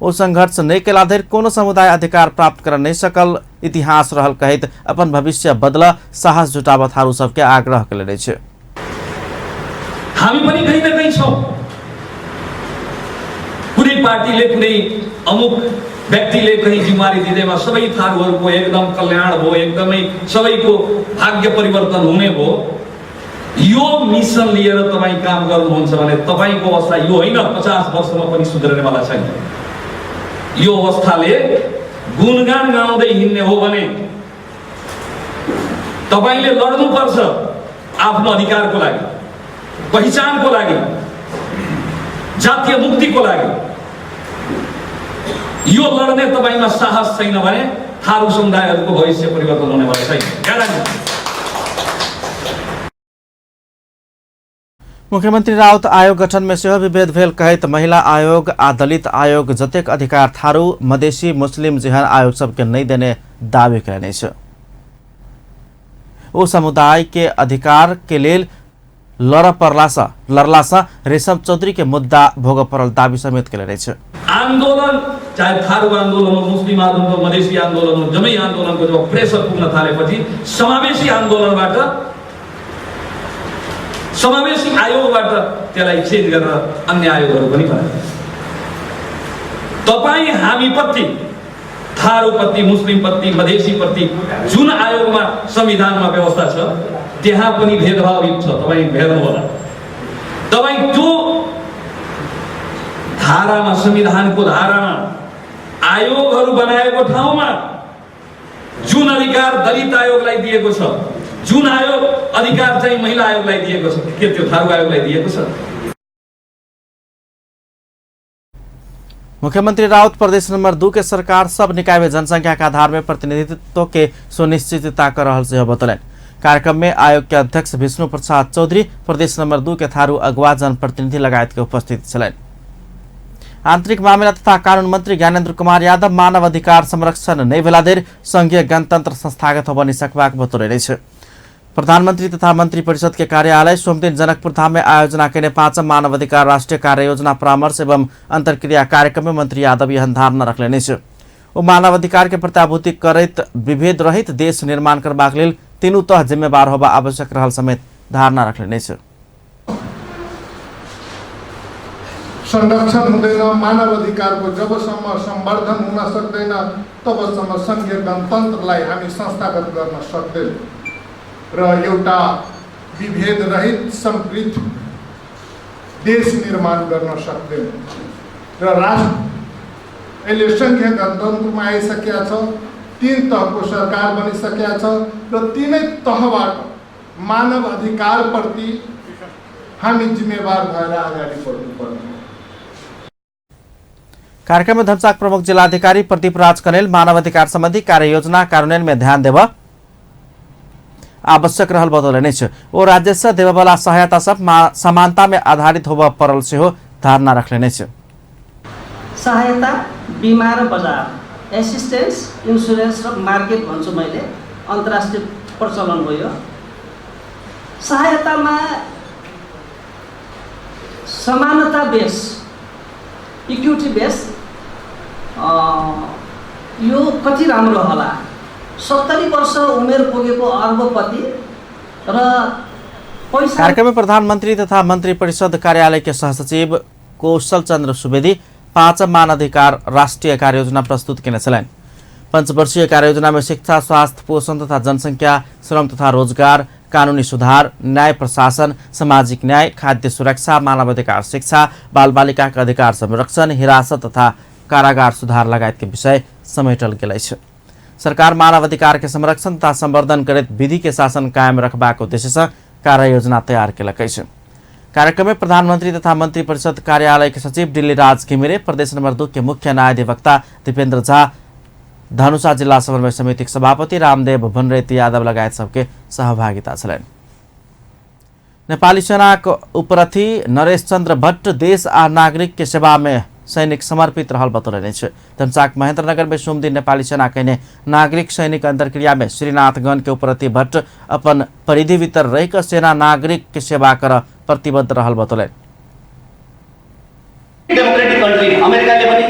ओ संघर्ष नहीं केला धरि कोनो समुदाय अधिकार प्राप्त कर नहीं सकल इतिहास रहल कहैत अपन भविष्य बदल साहस जुटाब थारू सबके आग्रह केलनि अछि।
हामी पनि कहीँ न कहीँ छौँ। कुनै पार्टीले कुनै अमुक व्यक्तिले कहीँ जिम्मेवारी दिँदैमा सबै थारूहरूको एकदम कल्याण भयो, एकदमै सबैको भाग्य परिवर्तन हुने भयो, यो मिसन लिएर तपाईँ काम गर्नुहुन्छ भने तपाईँको अवस्था यो होइन, 50 वर्षमा पनि सुध्रनेवाला छैन। यो अवस्थाले गुणगान गाउँदै हिँड्ने हो भने तपाईँले लड्नुपर्छ आफ्नो अधिकारको लागि, पहिचानको लागि, जातीय मुक्तिको लागि। यो लड्ने तपाईमा साहस छैन भने थारू समुदायहरूको भविष्य परिवर्तन हुनेवाला छैन, ग्यारेन्टी।
मुख्यमंत्री राउत आयोग गठन में सेहो विभेद भेल कहैत महिला आयोग आ दलित आयोग जतेक अधिकार थारू मधेसी मुस्लिम जेहन आयोग सबके नहीं देने दावी कयने अछि। ओ समुदाय के अधिकार के लेल लड़ला सँ रेशम चौधरी के मुद्दा भोग पड़ल दावी समेत कयने अछि।
आन्दोलन चाहे थारू आन्दोलन हो, मुस्लिम आन्दोलन हो, मधेसी आन्दोलन हो, जम्मै आन्दोलनको जब प्रेसर पुग्न थालेपछि समावेशी आन्दोलनबाट, समावेशी आयोगबाट त्यसलाई चेन्ज गरेर अन्य आयोगहरू पनि बनाए। तपाईँ हामीप्रति, थारूप्रति, मुस्लिमप्रति, मधेसीप्रति जुन आयोगमा संविधानमा व्यवस्था छ त्यहाँ पनि भेदभाव छ। तपाईँ हेर्नुहोला, तपाईँ त्यो धारामा, संविधानको धारामा आयोगहरू बनाएको ठाउँमा जुन अधिकार दलित आयोगलाई दिएको छ, जुन आयोग अधिकार चाहिँ महिला आयोगलाई दिएको छ, के त्यो थारू आयोगलाई दिएको छ?
मुख्यमंत्री राउत प्रदेश नंबर 2 के सरकार सब निकाय में जनसंख्या के आधार में प्रतिनिधित्व के सुनिश्चितता कर रहल सेहो बतौलनि। कार्यक्रम में आयोग के अध्यक्ष विष्णु प्रसाद चौधरी, प्रदेश नंबर 2 के थारू अगुवा जनप्रतिनिधि लगायत के उपस्थित छलनि। आंतरिक मामिला तथा कानून मंत्री ज्ञानेन्द्र कुमार यादव मानव अधिकार संरक्षण नहीं भेला धरि संघीय गणतंत्र संस्थागत बनि सकबाक बतौलनि अछि। प्रधानमंत्री तथा मंत्री परिषद के कार्यालय सोमदिन जनकपुर धाम में आयोजना केने 5 मानव अधिकार राष्ट्रीय कार्य योजना परामर्श एवं अंतर्क्रिया कार्यक्रम में मंत्री यादव एहन धारणा रखलनि अछि। ओ मानव अधिकार के प्रत्याभूति करैत विभेद रहित देश निर्माण करबाक लेल तीनू तह जिम्मेवार होबा आवश्यक रहल समेत धारणा रखलनि अछि।
संरक्षण हुँदैन, मानव अधिकारको जबसम्म सम्वर्धन हुन सक्दैन तबसम्म संघीय गणतन्त्रलाई हामी संस्थागत गर्न सक्दैनौँ र एउटा विभेद रहित समृद्ध देश निर्माण गर्न सक्दैनौँ। र राष्ट्र अहिले संघीय गणतन्त्रमा आइसकेको छ, 3 तहको सरकार बनिसकेको छ र तीनै तहबाट मानव अधिकारप्रति हामी जिम्मेवार भएर अगाडि बढ्नुपर्ने।
कार्यक्रम में धनसाक प्रमुख जिलाधिकारी प्रदीप राज कनेल मानवाधिकार संबंधी कार्ययोजना कार्यान्वयन में ध्यान देव आवश्यक रहल बतौलनि अछि। ओ राज्य से देववाला सहायता सब समानता में आधारित होबय पड़ल सेहो धारणा रखलनि अछि।
सहायता, बीमा र बजार, एसिस्टेन्स, इन्सुरेन्स र मार्केट भन्छु मैले, अन्तर्राष्ट्रिय प्रचलन हो यो। सहायतामा समानता बेस, इक्विटी बेस, यो कति राम्रो होला? 70 वर्ष उमेर पुगेको अर्बपति र पैसा।
कार्यक्रम में प्रधानमंत्री तथा मंत्री परिषद कार्यालय के सहसचिव कौशल चंद्र सुवेदी 5 मानवाधिकार राष्ट्रीय कार्ययोजना प्रस्तुत केने छलनि। पंचवर्षीय कार्ययोजना में शिक्षा, स्वास्थ्य, पोषण तथा जनसंख्या, श्रम तथा रोजगार, कानूनी सुधार, न्याय प्रशासन, सामाजिक न्याय, खाद्य सुरक्षा, मानवाधिकार शिक्षा, बाल बालिका के अधिकार संरक्षण, हिरासत तथा कारागार सुधार लगायत के विषय समेटल गेल अछि। सरकार मानवाधिकार के संरक्षण तथा संवर्धन करैत विधि के शासन कायम रखबाक उद्देश्य से कार्ययोजना तैयार केलक अछि। कार्यक्रम में प्रधानमंत्री तथा मंत्री परिषद कार्यालय के सचिव दिल्ली राज घिमिरे, प्रदेश नंबर 2 के मुख्य न्यायाधिवक्ता दीपेंद्र झा, धनुषा जिला समन्वय समिति के सभापति रामदेव बनरेती यादव लगायत सबके सहभागिता छलनि। नेपाली सेनाक उपरथी नरेश चंद्र भट्ट देश आ नागरिक के सेवा में सैनिक समर्पित रहल बतौलनि अछि। धनुषाक महेंद्रनगर में सोमदिन नेपाली सेना कयने नागरिक सैनिक अंतर्क्रिया में श्रीनाथगण के उपरथी भट्ट अपन परिधि भीतर रहिक सेना नागरिक के सेवा कर प्रतिबद्ध रहल बतौलनि।
डेमोक्रेटिक कंट्री अमेरिकाले पनि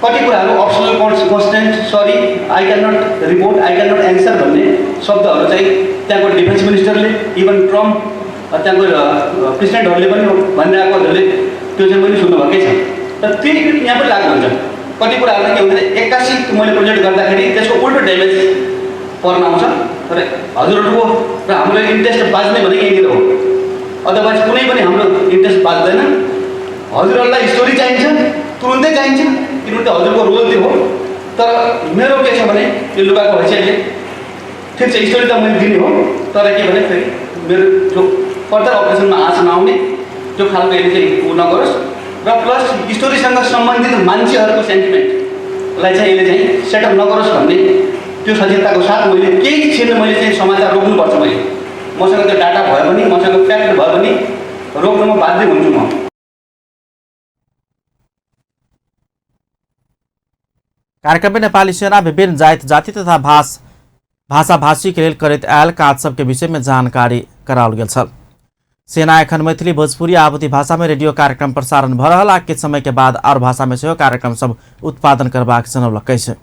कति कुराहरू optional constant sorry I can not report I can not answer भन्ने शब्दहरू चाहिँ त्यहाँको डिफेन्स मिनिस्टरले इभन ट्रम्प त्यहाँको प्रेसिडेन्टहरूले पनि भनिरहेकोहरूले त्यो चाहिँ पनि सुन्नुभएकै छ। तर त्यही यहाँ पनि लागु हुन्छ। कति कुराहरूलाई के हुन्छ 81 मैले प्रोजेक्ट गर्दाखेरि त्यसको उल्टो ड्यामेज पर्न आउँछ र हजुरहरूको र हाम्रो इन्ट्रेस्ट बाँच्ने भनेको यहीँनिर हो, अदरवाइज कुनै पनि हाम्रो इन्ट्रेस्ट बाँच्दैन। हजुरहरूलाई स्टोरी चाहिन्छ, तुरुन्तै चाहिन्छ, किनभने त्यो हजुरको रोल त्यो हो। तर मेरो के छ भने यो लुगाको हैसियतले ठिक छ स्टोरी त मैले दिने हो, तर के भने फेरि मेरो जो फर्दर अपरेसनमा आँच नआउने त्यो खालको यसले चाहिँ ऊ नगरोस् र प्लस स्टोरीसँग सम्बन्धित मान्छेहरूको सेन्टिमेन्टलाई चाहिँ यसले चाहिँ सेटअप नगरोस् भन्ने त्यो सचेतताको साथ मैले केही क्षण मैले चाहिँ समाचार रोक्नुपर्छ। मैले मसँग त्यो डाटा भयो भने, मसँग फ्याक्ट भयो भने रोक्नुमा बाध्य हुन्छु म।
कार्यक्रम में नेपाली सेना विभिन्न जात जाति तथा भाषाभाषी के लेल करैत आयल काज सबके विषय में जानकारी कराओल गेल छल। सेना एखन मैथिली, भोजपुरी आ अवधी भाषा में रेडियो कार्यक्रम प्रसारण भ रहल आ किछु समय के बाद और भाषा में सेहो कार्यक्रम सब उत्पादन करबाक जनौलक अछि।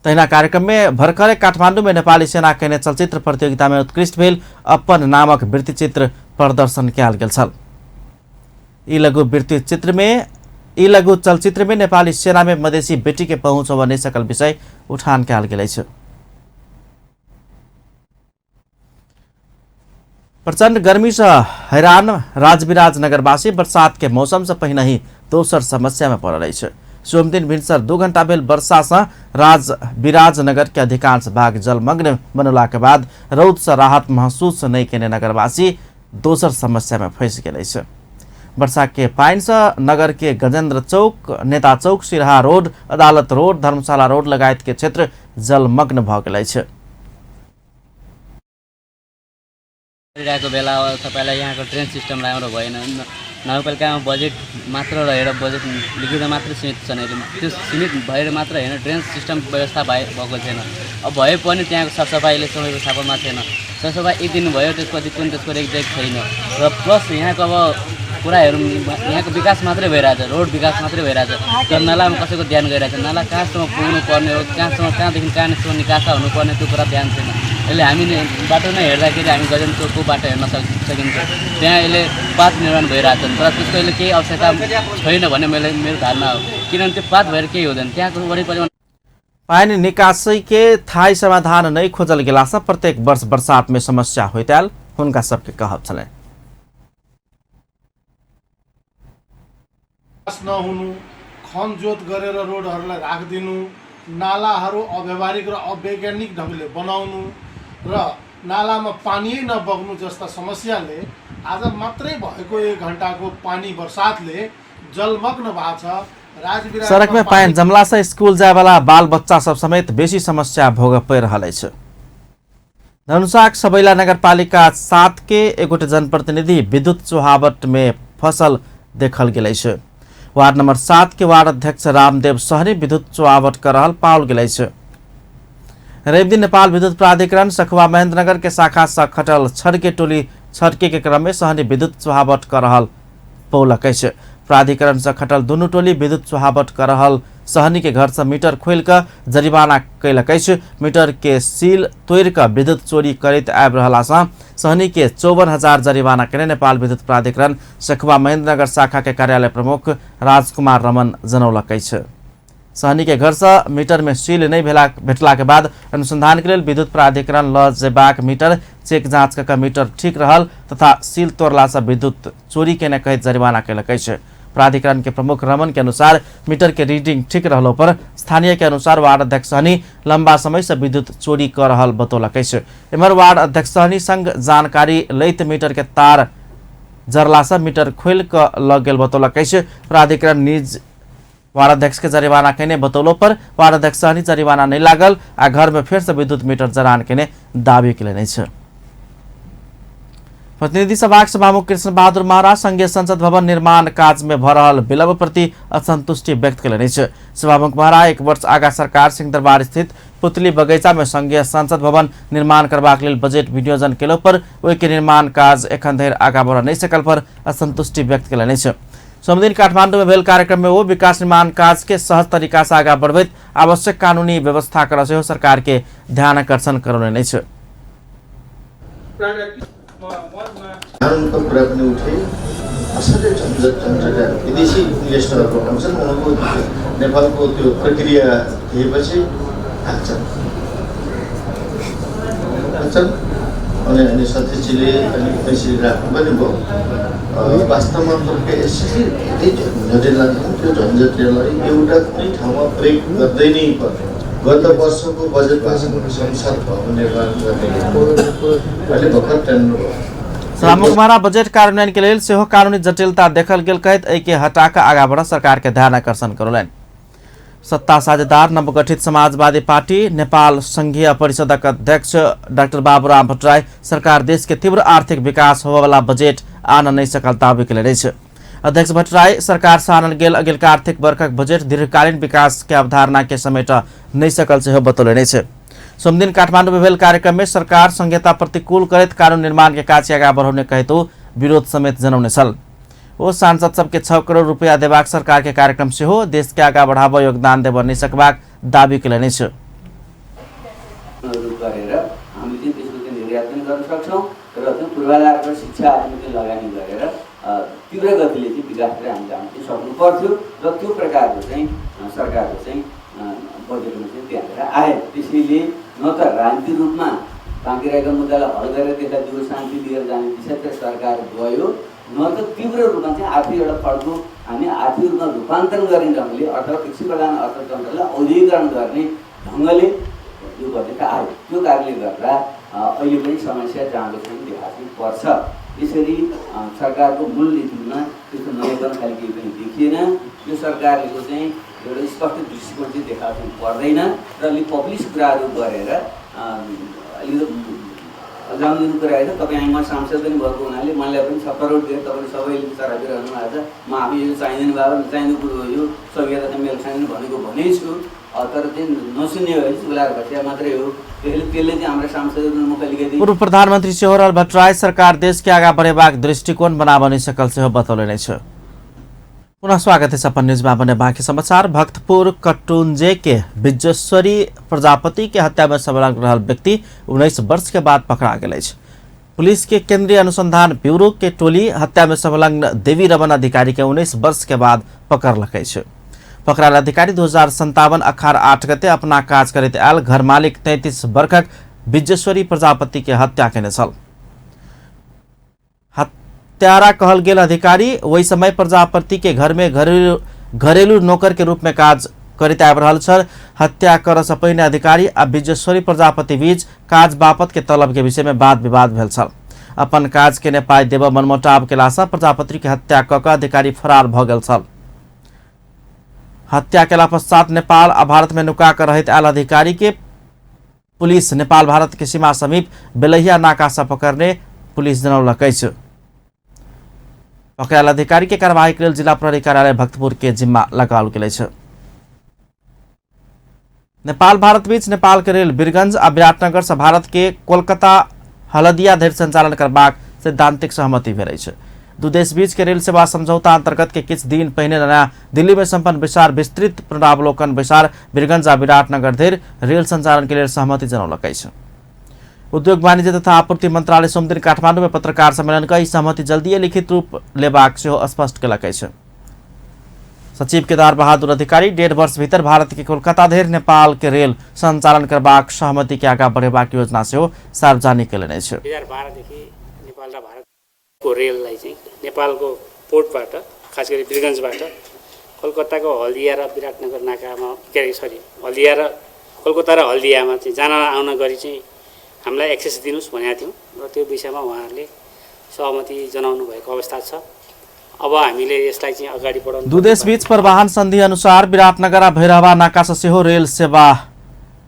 तहिना कार्यक्रम में भर्खरे काठमांडू में नेपाली सेना कयने चलचित्र प्रतियोगिता में उत्कृष्ट भेल अपन नामक वृत्तचित्र प्रदर्शन कयल गेल छल। ई लघु चलचित्र में नेपाली सेना में मधेसी बेटी के पहुंच होबय नहि सकल विषय उठान कयल गेल अछि। प्रचंड गर्मी से हैरान राजविराज नगरवासी बरसात के मौसम से पहिने ही दोसर समस्या में पड़ल अछि। सोमदिन भिनसर 2 घंटा भेल वर्षा से राजविराज नगर के अधिकांश भाग जलमग्न बनला के बाद रौद से राहत महसूस नहीं केने नगरवासी दोसर समस्या में फंसि गेल अछि। वर्षा के पानि से नगर के गजेंद्र चौक, नेता चौक, सिरहा रोड, अदालत रोड, धर्मशाला रोड लगायत के क्षेत्र जलमग्न भ गेल अछि।
गरिरहेको बेला तपाईँलाई यहाँको ट्रेन सिस्टम राम्रो भएन, नगरपालिकामा बजेट मात्र रहेर बजेट लिखित मात्र सीमित छन्। त्यो सीमित भएर मात्र होइन, ड्रेन सिस्टम व्यवस्था भएको छैन। अब भए पनि त्यहाँको सरसफाइले समय व्यवस्थापनमा छैन। सरसफाइ एक दिन भयो त्यसपछि कुन त्यसको रेखदेख छैन। र प्लस यहाँको अब कुराहरू यहाँको विकास मात्रै भइरहेछ, रोड विकास मात्रै भइरहेछ, तर नालामा कसैको ध्यान गइरहेछ। नाला कहाँसम्म पुग्नु पर्ने हो, कहाँसम्म कहाँदेखि कहाँसम्म निकासा हुनुपर्ने त्यो कुरा ध्यान छैन। यसले हामी बाटो नै हेर्दाखेरि हामी गजेन चोकको बाटो हेर्न सकिन्छ, त्यहाँ यसले पात निर्माण भइरहेछ, तर त्यसको यसले केही आवश्यकता छैन भन्ने मेरो धारणा हो। किनभने त्यो पात भएर केही हुँदैन, त्यहाँको वरिपरि
पानि निकासी के थायी समाधान नहीं खोजल गेला से प्रत्येक वर्ष बरसात में समस्या होइत आयल हुनका सबके कहब छलनि।
नहुनु, खनजोत गरेर रोडहरूलाई राखिदिनु, नालाहरू अव्यावहारिक र अवैज्ञानिक ढङ्गले बनाउनु र नालामा पानी नबग्नु जस्ता समस्याले आज मात्रै भएको 1 घण्टाको पानी बर्सातले जलमग्न भएको छ।
सड़क में पानि जमला से स्कूल जाए वाला बाल बच्चा सब समेत बेसी समस्या भोग पड़ि रहल अछि। धनुषाक सबैला नगरपालिका 7 के एगोटे जनप्रतिनिधि विद्युत चुहावट में फसल देखल गेल अछि। वार्ड नंबर 7 के वार्ड अध्यक्ष रामदेव सहनी विद्युत चुहावट कर रहल पाओल गेल अछि। रविदिन नेपाल विद्युत प्राधिकरण सखुआ महेंद्रनगर के शाखा से खटल छड़के टोली छड़के के क्रम में सहनी विद्युत चुहावट कर रहल पौलक अछि। प्राधिकरण से खटल दुनू टोली विद्युत चुहावट कर रहल सहनी के घर से मीटर खोलि कऽ जरिमाना कयलक अछि। मीटर के सील तोड़ि कऽ विद्युत चोरी करैत आबि रहला सँ सहनी के 54,000 जरिमाना केने नेपाल विद्युत प्राधिकरण सखुआ महेंद्रनगर शाखा के कार्यालय प्रमुख राजकुमार रमन जनौलक अछि। सहनी के घर से मीटर में सील नहीं भेटला के बाद अनुसंधान के लेल विद्युत प्राधिकरण ल जेबाक मीटर चेक जाँच कऽ मीटर ठीक रहल तथा सील तोड़ला से विद्युत चोरी केने कहैत जरिमाना कयलक अछि। प्राधिकरण के प्रमुख रमन के अनुसार मीटर के रीडिंग ठीक रहलो पर स्थानीय के अनुसार वार्ड अध्यक्ष सहनी लंबा समय से विद्युत चोरी कर रहल बतौलक अछि। एम्हर वार्ड अध्यक्ष सहनी संग जानकारी लैत मीटर के तार जरला से मीटर खोलि कऽ लऽ गेल बतौलक अछि। प्राधिकरण निज वार्ड अध्यक्ष के जरिमाना केने बतौलो पर वार्ड अध्यक्ष सहनी जरिमाना नहीं लागल आ घर में फेर से विद्युत मीटर जरान केने दावी केलनि अछि। प्रतिनिधि सभाक सभामुख कृष्ण बहादुर महरा संघीय संसद भवन निर्माण काज में भऽ रहल विलम्ब प्रति असंतुष्टि व्यक्त कयलनि अछि। सभामुख महरा एक वर्ष आगा सरकार सिंहदरबार स्थित पुतली बगैचा में संघीय संसद भवन निर्माण करबाक लेल बजट विनियोजन केलो पर ओहिके निर्माण काज एखन धरि आगा बढ़ नहि सकल पर असंतुष्टि व्यक्त कयलनि अछि। सोमदिन काठमांडू में भेल कार्यक्रम में वो विकास निर्माण काज के सहज तरीका से आगा बढ़बैत आवश्यक कानूनी व्यवस्था कर सेहो सरकार के ध्यान आकर्षण करौलनि अछि।
कानुनको कुरा पनि उठे, असलै झन्झट विदेशी इन्भेस्टरहरू आउँछन्, उनीहरूको नेपालको त्यो प्रक्रिया दिएपछि भाग्छन् अनि अनि सतीशजीले अनि पैसा राख्नु पनि भयो। वास्तवमा तपाईँको यसरी धेरै झन्झटिला लाग्छ, त्यो झन्झटिलाई एउटा कुनै ठाउँमा ब्रेक गर्दै नै पर्ने। गत वर्षको बजेटमा संसद भवन निर्माण गर्ने अहिले भर्खर टेन्डर भयो।
सभामुख महरा बजट कार्यान्वयन के लेल सेहो कानूनी जटिलता देखल गेल कहैत एहिके हटा कऽ आगा बढ़ सरकार के ध्यान आकर्षण करौलनि। सत्ता साझेदार नवगठित समाजवादी पार्टी नेपाल संघीय परिषदक अध्यक्ष डाक्टर बाबूराम भट्टराई सरकार देश के तीव्र आर्थिक विकास होबयवला बजट आन नहि सकल दावी कयलनि अछि। अध्यक्ष भट्टराई सरकार से आनल गेल अगिलका आर्थिक वर्षक बजट दीर्घकालीन विकास के अवधारणा के समेट नहि सकल सेहो बतौलनि अछि। सोमदिन काठमांडू में भेल कार्यक्रम में सरकार संहिता प्रतिकूल करैत कानून निर्माण के काज आगा बढ़ौने कहैत ओ विरोध समेत जनौने छल। ओ सांसद सबके 6 करोड़ रुपया देबाक सरकार के कार्यक्रम सेहो देश के आगा बढ़ाबय योगदान देबय नहि सकबाक दावी कयलनि अछि।
गरेर हामी चाहिँ त्यसको चाहिँ निर्यात पनि गर्न सक्छौँ र त्यो पूर्वाधार शिक्षा आदिमा चाहिँ लगानी गरेर तीव्र गतिले चाहिँ विकास गरेर हामी जान चाहिँ सक्नु पर्थ्यो र त्यो प्रकारको चाहिँ सरकारको चाहिँ बजेटमा चाहिँ त्यहाँनिर आयो। त्यसैले न त राजनीतिक रूपमा बाँकी रहेका मुद्दालाई हल गरेर त्यसलाई दिगो शान्ति लिएर जाने दिशातिर सरकार गयो, न त तीव्र रूपमा चाहिँ आर्थिक एउटा फड्को हामी आर्थिक रूपमा रूपान्तरण गर्ने ढङ्गले अथवा कृषि प्रधान अर्थतन्त्रलाई औद्योगिकरण गर्ने ढङ्गले यो बजेट आयो। त्यो कारणले गर्दा अहिले पनि समस्या जाँदो छैन देखा चाहिँ पर्छ। यसरी सरकारको मूल नीतिमा त्यस्तो नयाँपन खालि केही पनि देखिएन। यो सरकारले चाहिँ एउटा स्पष्ट दृष्टिकोण चाहिँ देखा चाहिँ पर्दैन र अलिक पब्लिस कुराहरू गरेर अलिक जाँदिनु कुरा होइन। तपाईँ म सांसद पनि भएको हुनाले मलाई पनि 6 करोड दिएर तपाईँले सबैले चरापिरहनु भएको छ, म आफै यो चाहिँदैन बाबा, चाहिँदो कुरो हो यो, संहिता मेल खाँदैन भनेको भनेको छु, तर चाहिँ नसुन्ने हो भने चुलाएर भसिया मात्रै हो। त्यसले चाहिँ हाम्रा सांसदहरू मुख अलिकति।
पूर्व प्रधानमन्त्री सेहोरल भट्टराई सरकार देश के आगा बढ़ेबाक दृष्टिकोण बनाबऽ नहि सकल सेहो बतौलनि अछि। पुनः स्वागत है अपन न्यूज में बने बाकी समाचार। भक्तपुर कटुंजे के विजेश्वरी प्रजापति के हत्या में संलग्न रहल व्यक्ति 19 वर्ष के बाद पकड़ा गेल अछि। पुलिस के केंद्रीय अनुसंधान ब्यूरो के टोली हत्या में संलग्न देवी रमन अधिकारी के 19 वर्ष के बाद पकड़लक अछि। पकड़ायल अधिकारी 2057 अखार 8 गते अपना काज करैत आयल घर मालिक 33 वर्षक विजेश्वरी प्रजापति के हत्या केने छल। हत्यारा कहल गेल अधिकारी ओहि समय प्रजापति के घर में घरेलू नौकर के रूप में काज करैत आबि रहल छल। हत्या करऽ से पहिने अधिकारी आ विजेश्वरी प्रजापति बीच काज बापत के तलब के विषय में वाद विवाद भेल छल। अपन काज के पाई देबऽ मनमुटाव केलासँ प्रजापति के हत्या कऽ कऽ अधिकारी फरार भऽ गेल छल। हत्या केला पश्चात नेपाल आ भारत में नुका कर रहैत आयल अधिकारी के पुलिस नेपाल भारत के सीमा समीप बेलहिया नाका से पकड़ने पुलिस जनौलक अछि। पकड़ायल अधिकारी के कार्रवाई के लेल जिला प्रहरी कार्यालय भक्तपुर के जिम्मा लगाओल गेल अछि। नेपाल भारत बीच नेपाल के रेल वीरगंज आ विराटनगर से भारत के कोलकाता हलदिया धरि संचालन करबाक सैद्धांतिक सहमति भेल अछि। दू देश बीच के रेल सेवा समझौता अंतर्गत के किछु दिन पहिने नया दिल्ली में संपन्न बैसार विस्तृत पुनरावलोकन बैसार वीरगंज आ विराटनगर धरि रेल संचालन के लेल सहमति जनौलक अछि। उद्योग वाणिज्य तथा आपूर्ति मंत्रालय सोमदिन काठमांडू में पत्रकार सम्मेलन कऽ ई सहमति जल्दिए लिखित रूप लेबाक सेहो स्पष्ट केलक अछि। सचिव केदार बहादुर अधिकारी 1.5 वर्ष भीतर भारत के कोलकाता धरि नेपाल के रेल संचालन करबाक सहमति के आगा बढ़ेबाक योजना सेहो सार्वजनिक केलनि अछि।
2012 देखि नेपाल र भारतको रेललाई चाहिँ नेपालको पोर्टबाट खास गरी वीरगञ्जबाट कोलकाताको हल्दिया र विराटनगर नाकामा हल्दिया र कोलकाता र हल्दियामा चाहिँ जान आउन गरी चाहिँ हामीलाई एक्सेस दिनुहोस् भनेका थियौँ र त्यो विषयमा उहाँहरूले सहमति जनाउनु भएको अवस्था छ। अब हामीले यसलाई चाहिँ अगाडि बढाउनु।
दू देश बीच परिवहन संधि अनुसार विराटनगर आ भैरहवा नाका से सेहो रेल सेवा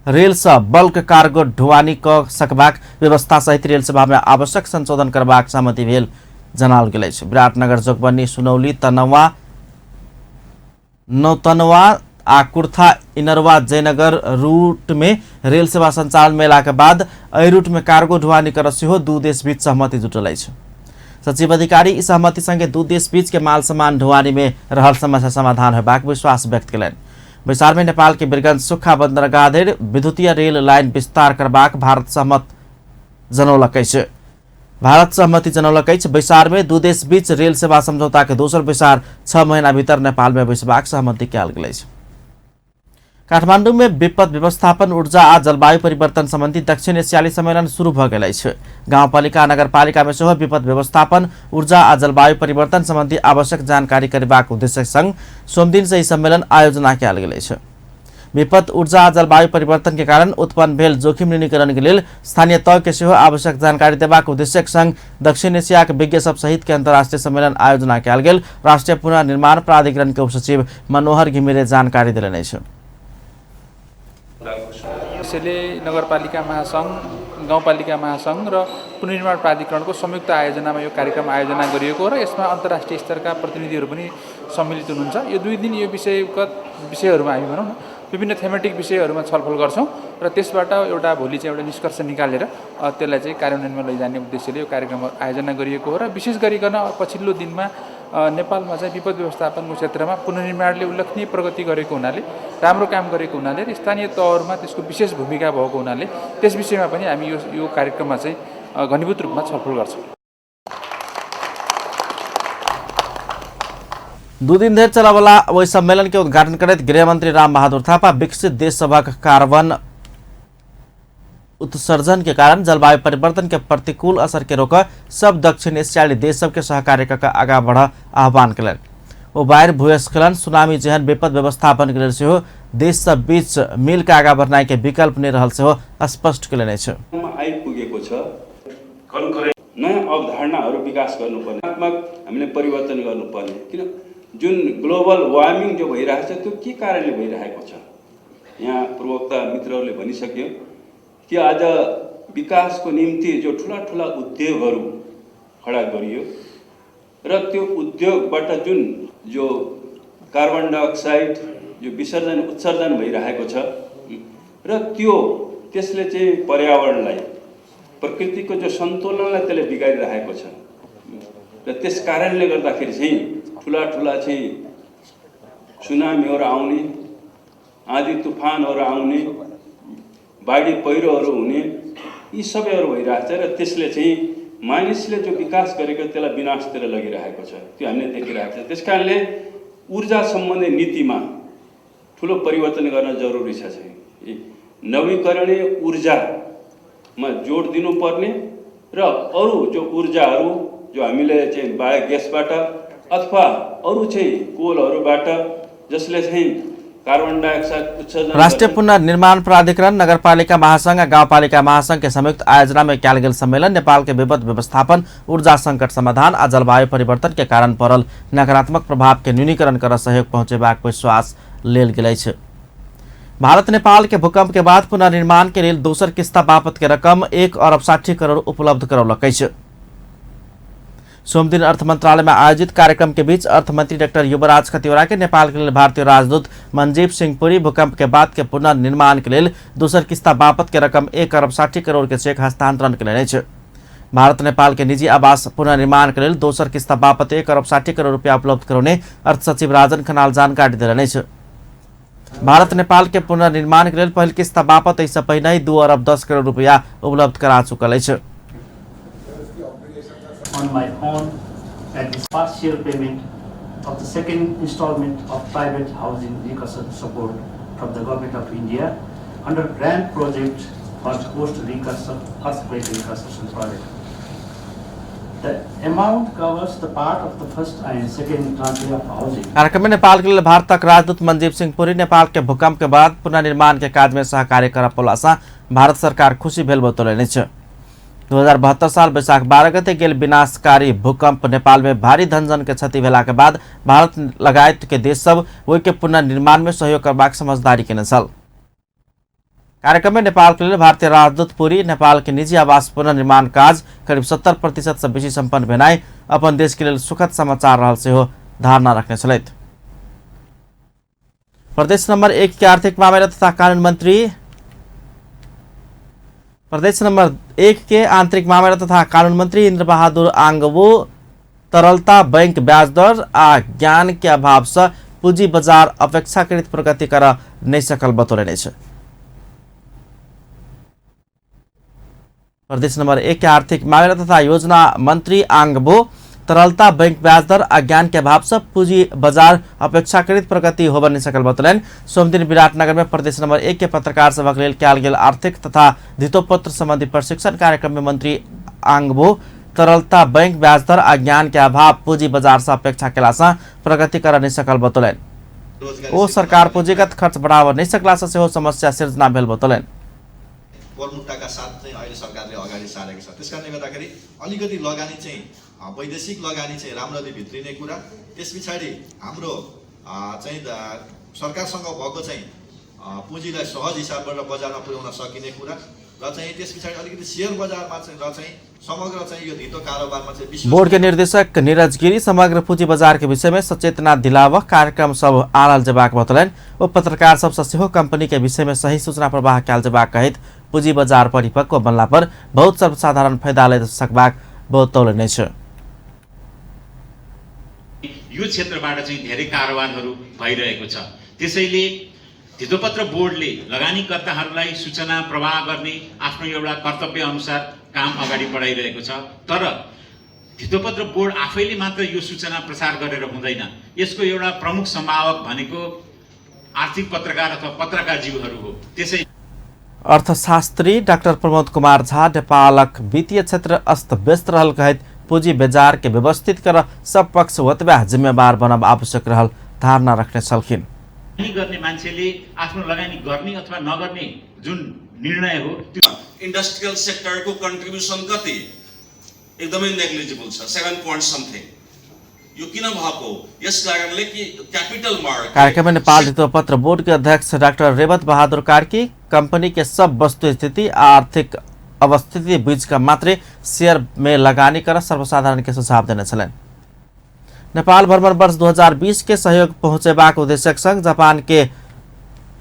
रेल से बल्क कार्गो ढुवानी क सकबाक व्यवस्था सहित रेल सेवा में आवश्यक संशोधन करबाक सहमति भेल जनाओल गेल अछि। विराटनगर, जोगबनी, सुनौली, तनवा, नौतनवा आ कुर्था इनरवा जयनगर रूट में रेल सेवा संचालन में एलाक बाद एहि रूट में कार्गो ढुवानी कर सेहो दू देश बीच सहमति जुटल अछि। सचिव अधिकारी ई सहमति संगे दू देश बीच के माल सामान ढुवानी में रहल समस्या समाधान होबाक विश्वास व्यक्त केलनि। बैसार में नेपाल के बिरगंज सुखा बंदरगाह धरि विद्युतीय रेल लाइन विस्तार करबाक भारत सहमत जनौलक अछि। भारत सहमति जनौलक अछि। बैसार में दू देश बीच रेल सेवा समझौता के दोसर बैसार 6 महीना भीतर नेपाल में बैसबाक सहमति कयल गेल अछि। काठमांडू में विपद व्यवस्थापन, ऊर्जा आ जलवायु परिवर्तन संबंधी दक्षिण एशियाली सम्मेलन शुरू भ गेल अछि। गाउँपालिका, नगरपालिका में सेहो विपद व्यवस्थापन, ऊर्जा आ जलवायु परिवर्तन संबंधी आवश्यक जानकारी करेबाक उद्देश्य संग सोमदिन से ई सम्मेलन आयोजना कयल गेल अछि। विपद, ऊर्जा आ जलवायु परिवर्तन के कारण उत्पन्न भेल जोखिम न्यूनीकरण के लेल स्थानीय तह के सेहो आवश्यक जानकारी देबाक उद्देश्यक संग दक्षिण एशियाक विज्ञ सब सहित के अंतर्राष्ट्रीय सम्मेलन आयोजना कयल गेल राष्ट्रीय पुनर्निर्माण प्राधिकरण के उपसचिव मनोहर घिमिरे जानकारी देलनि अछि।
त्यसैले नगरपालिका महासङ्घ, गाउँपालिका महासङ्घ र पुनर्निर्माण प्राधिकरणको संयुक्त आयोजनामा यो कार्यक्रम आयोजना गरिएको हो र यसमा अन्तर्राष्ट्रिय स्तरका प्रतिनिधिहरू पनि सम्मिलित हुनुहुन्छ। यो 2 दिन यो विषयगत विषयहरूमा हामी भनौँ न विभिन्न थेमेटिक विषयहरूमा छलफल गर्छौँ र त्यसबाट एउटा भोलि चाहिँ एउटा निष्कर्ष निकालेर त्यसलाई चाहिँ कार्यान्वयनमा लैजाने उद्देश्यले यो कार्यक्रम आयोजना गरिएको हो र विशेष गरिकन पछिल्लो दिनमा नेपालमा चाहिँ विपद व्यवस्थापनको क्षेत्रमा पुनर्निर्माणले उल्लेखनीय प्रगति गरेको हुनाले, राम्रो काम गरेको हुनाले र स्थानीय तहहरूमा त्यसको विशेष भूमिका भएको हुनाले त्यस विषयमा पनि हामी यो कार्यक्रममा चाहिँ घनीभूत रूपमा छलफल गर्छौँ।
2 दिन धरि चलवला ओहि सम्मेलन के उद्घाटन करैत गृहमंत्री रामबहादुर थापा विकसित देश सभक कार्बन उत्सर्जन के कारण जलवायु परिवर्तन के प्रतिकूल असर के रोक सब दक्षिण एशियाली देश सबके सहकार्य क आगा बढ़ आह्वान केलनि। ओ बाढ़ि, भूस्खलन, सुनामी जेहन विपद व्यवस्थापन के लेल सेहो देश सब बीच मिल के आगा बढ़नाइ के विकल्प नहि रहल सेहो स्पष्ट केलनि अछि।
आइपुगेको छ नयाँ अवधारणाहरू विकास गर्नुपर्ने, आत्मक हामीले परिवर्तन गर्नुपर्ने, किन जुन ग्लोबल वार्मिङ जो भइरहेको छ त्यो के कारणले भइरहेको छ? यहाँ प्रवक्ता मित्रहरूले भनिसक्यो कि आज विकासको निम्ति जो ठुला ठुला उद्योगहरू खडा गरियो र त्यो उद्योगबाट जुन जो कार्बन डाइअक्साइड जो विसर्जन उत्सर्जन भइरहेको छ र त्यो त्यसले चाहिँ पर्यावरणलाई, प्रकृतिको जो सन्तुलनलाई त्यसले बिगारिरहेको छ र त्यस कारणले गर्दाखेरि चाहिँ ठुला ठुला चाहिँ सुनामीहरू आउने, आँधी तुफानहरू आउने, बाढी पहिरोहरू हुने, यी सबैहरू भइरहेको छ र त्यसले चाहिँ मानिसले जो विकास गरेको त्यसलाई विनाशतिर लगिरहेको छ, त्यो हामीले देखिरहेको छ। त्यस कारणले ऊर्जा सम्बन्धी नीतिमा ठुलो परिवर्तन गर्न जरुरी छ। चाहिँ नवीकरणीय ऊर्जामा जोड दिनुपर्ने र अरू जो ऊर्जाहरू जो हामीले चाहिँ बायोग्यासबाट अथवा अरू चाहिँ कोलहरूबाट जसले चाहिँ कार्बन डाइअक्साइड उत्सर्जन।
राष्ट्रिय पुनर्निर्माण प्राधिकरण, नगरपालिका महासंघ, गाउँपालिका महासंघ के संयुक्त आयोजना में कयल गेल सम्मेलन नेपाल के विपद व्यवस्थापन, ऊर्जा संकट समाधान आ जलवायु परिवर्तन के कारण पड़ल नकारात्मक प्रभाव के न्यूनीकरण कर सहयोग पहुंचेबाक विश्वास लेल गेल अछि। भारत नेपाल के भूकंप के बाद पुनर्निर्माण के लेल दोसर किस्ता बापत के रकम 1 अरब 60 करोड़ उपलब्ध करौलक अछि। सोमदिन अर्थ मंत्रालय में आयोजित कार्यक्रम के बीच अर्थमंत्री डॉक्टर युवराज खतिवड़ा के नेपाल के लेल भारतीय राजदूत मंजीव सिंह पुरी भूकंप के बाद के पुनर्निर्माण के लेल दोसर किस्ता बापत के रकम 1 अरब 60 करोड़ के चेक हस्तांतरण केलनि अछि। भारत नेपाल के निजी आवास पुनर्निर्माण के लेल दोसर किस्ता बापत 1 अरब 60 करोड़ रुपया उपलब्ध करौने अर्थ सचिव राजन खनाल जानकारी देलनि अछि। भारत नेपाल के पुनर्निर्माण के लेल पहिल किस्ता बापत एहिसँ पहिने 2 अरब 10 करोड़ रुपया उपलब्ध करा चुकल अछि।
On my own at this partial payment of the second installment of private housing reconstruction support from the Government of India under grant project for post-earthquake reconstruction project. The amount covers the part of the first and second tranche of housing.
कार्यक्रम में नेपाल के लिए भारतक राजदूत मंजीव सिंह पुरी नेपाल के भूकंप के बाद पुनर्निर्माण के काज में सहकार्य कर पौलासँ भारत सरकार खुशी भेल बतौलनि अछि। 2072 साल वैशाख 12 गते गेल विनाशकारी भूकंप नेपाल में भारी धनजन के क्षति भेला के बाद भारत लगायत के देश सब ओहि के पुनर्निर्माण में सहयोग करबाक समझदारी केने छल। कार्यक्रम में नेपाल के लेल भारतीय राजदूत पुरी नेपाल के निजी आवास पुनर्निर्माण काज करीब 70% से बेसी सम्पन्न भेनाइ अपन देश के लेल सुखद समाचार रहल सेहो धारणा रखने छलथि। प्रदेश नंबर 1 के आर्थिक मामिला तथा कानून मंत्री प्रदेश नंबर 1 के आंतरिक मामिला तथा कानून मंत्री इंद्र बहादुर आंगवो तरलता बैंक ब्याज दर आ ज्ञान के अभाव से पूंजी बाजार अपेक्षाकृत प्रगति कर नहीं सकल बतौने अछि। प्रदेश नंबर 1 के आर्थिक मामिला तथा योजना मंत्री आंगबो तरलता बैंक ब्याज दर आ ज्ञान के अभाव से पूंजी बाजार अपेक्षाकृत प्रगति होबय नहीं सकल बतौलनि। सोमदिन विराटनगर में प्रदेश नंबर 1 के पत्रकार सभक लेल कयल गेल आर्थिक तथा धितोपत्र संबंधी प्रशिक्षण कार्यक्रम में मंत्री आंगबो तरलता बैंक ब्याज दर आ ज्ञान के अभाव पूंजी बाजार से अपेक्षा केला से प्रगति कर नहीं सकल बतौलनि। ओ सरकार पूंजीगत खर्च बढ़ाव नहीं सकला से सेहो समस्या सिर्जना भेल बतौलनि।
प्रमुखताका साथ चाहिँ अहिले सरकारले अगाडि सारेको छ। त्यसकारणले गर्दाखेरि अलिकति लगानी चाहिँ वैदेशिक लगानी चाहिँ राम्ररी भित्रिने कुरा, त्यस पछाडि हाम्रो चाहिँ सरकारसँग भएको चाहिँ पुँजीलाई सहज हिसाबबाट बजारमा पुर्याउन सकिने कुरा र चाहिँ त्यस पछाडि अलिकति शेयर बजारमा चाहिँ र चाहिँ समग्र चाहिँ यो धितो कारोबारमा चाहिँ
बोर्ड के निर्देशक नीरज गिरी समग्र पूंजी बाजार के विषय में सचेतना दिलाव कार्यक्रम सब आनल जेबाक बतौलनि। ओ पत्रकार सबसँ सेहो कंपनी के विषय में सही सूचना प्रवाह कयल जेबाक कहैत पूंजी बाजार परिपक्व बनला पर बहुत सर्वसाधारण फायदा लए सकबाक बतौलनि अछि।
यो क्षेत्रबाट चाहिँ धेरै कारोबारहरू भइरहेको छ। त्यसैले धितोपत्र बोर्डले लगानीकर्ताहरूलाई सूचना प्रवाह गर्ने आफ्नो एउटा कर्तव्य अनुसार काम अगाडि बढाइरहेको छ। तर धितोपत्र बोर्ड आफैले मात्र यो सूचना प्रसार गरेर हुँदैन। यसको एउटा प्रमुख सम्भावक भनेको आर्थिक पत्रकार अथवा पत्रकारज्यूहरू हो। त्यसै
अर्थशास्त्री डाक्टर प्रमोद कुमार झा नेपालक वित्तीय क्षेत्र अस्त व्यस्त रहल कहैत पूंजी बाजार के व्यवस्थित कर सब पक्ष ओतबे जिम्मेवार बनब आवश्यक रहल धारणा रखने छलखिन।
गर्ने मान्छेले आफ्नो लगानी गर्ने अथवा नगर्ने जुन निर्णय हो त्यो
इन्डस्ट्रियल सेक्टरको कन्ट्रिब्युसन कति एकदमै नेग्लिजिबल छ, 7 पॉइंट समथिङ। यो किन भएको? यस कारणले कि क्यापिटल मार्केट।
कार्यक्रम में नेपाल धितोपत्र बोर्ड के अध्यक्ष डाक्टर रेवत बहादुर कार्की कंपनी के सब वस्तु स्थिति आर्थिक अवस्थिति बीच का मात्रै शेयर में लगानी कर सर्वसाधारण के सुझाव देने छलनि। नेपाल भ्रमण वर्ष 2020 के सहयोग पहुँचेबाक उद्देश्यक संग जापान के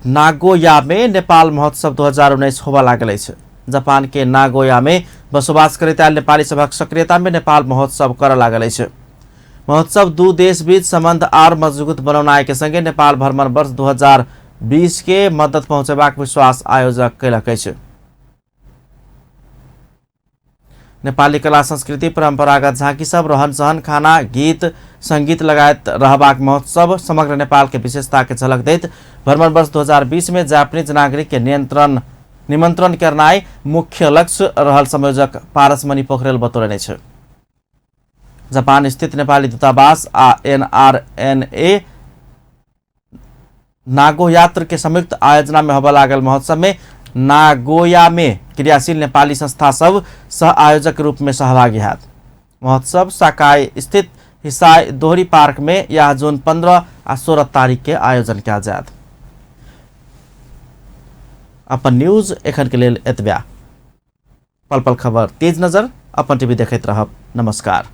नागोया में नेपाल महोत्सव 2019 होबय लागल अछि। जापान के नागोया में बसोबास करैत आयल नेपाली सभक सक्रियता में नेपाल महोत्सव करय लागल अछि। महोत्सव दू देश बीच संबंध आर मजबूत बनौनाइ के संगे नेपाल भ्रमण वर्ष 2020 के मदद पहुँचेबाक विश्वास आयोजक कयलक अछि। नेपाली कला संस्कृति परंपरागत झाँकी सब रहन सहन खाना गीत संगीत लगायत रहबाक महोत्सव समग्र नेपाल के विशेषता के झलक दैत भ्रमण वर्ष 2020 में जापानीज नागरिक के निमंत्रण करनाइ मुख्य लक्ष्य रहल संयोजक पारसमणि पोखरेल बतौलनि अछि। जापान स्थित नेपाली दूतावास आ NRNA नागोयात्र के संयुक्त आयोजना में होबय लागल महोत्सव में नागोया में क्रियाशील नेपाली संस्था सब सह आयोजक रूप में सहभागी हैत। महोत्सव साकाई स्थित हिसाई दोहरी पार्क में यह जून 15 आ 16 तारीख के आयोजन कयल जायत। अपन न्यूज एखन के लेल एतबे। पल पल खबर तेज नजर अपन टीवी देखैत रहब। नमस्कार।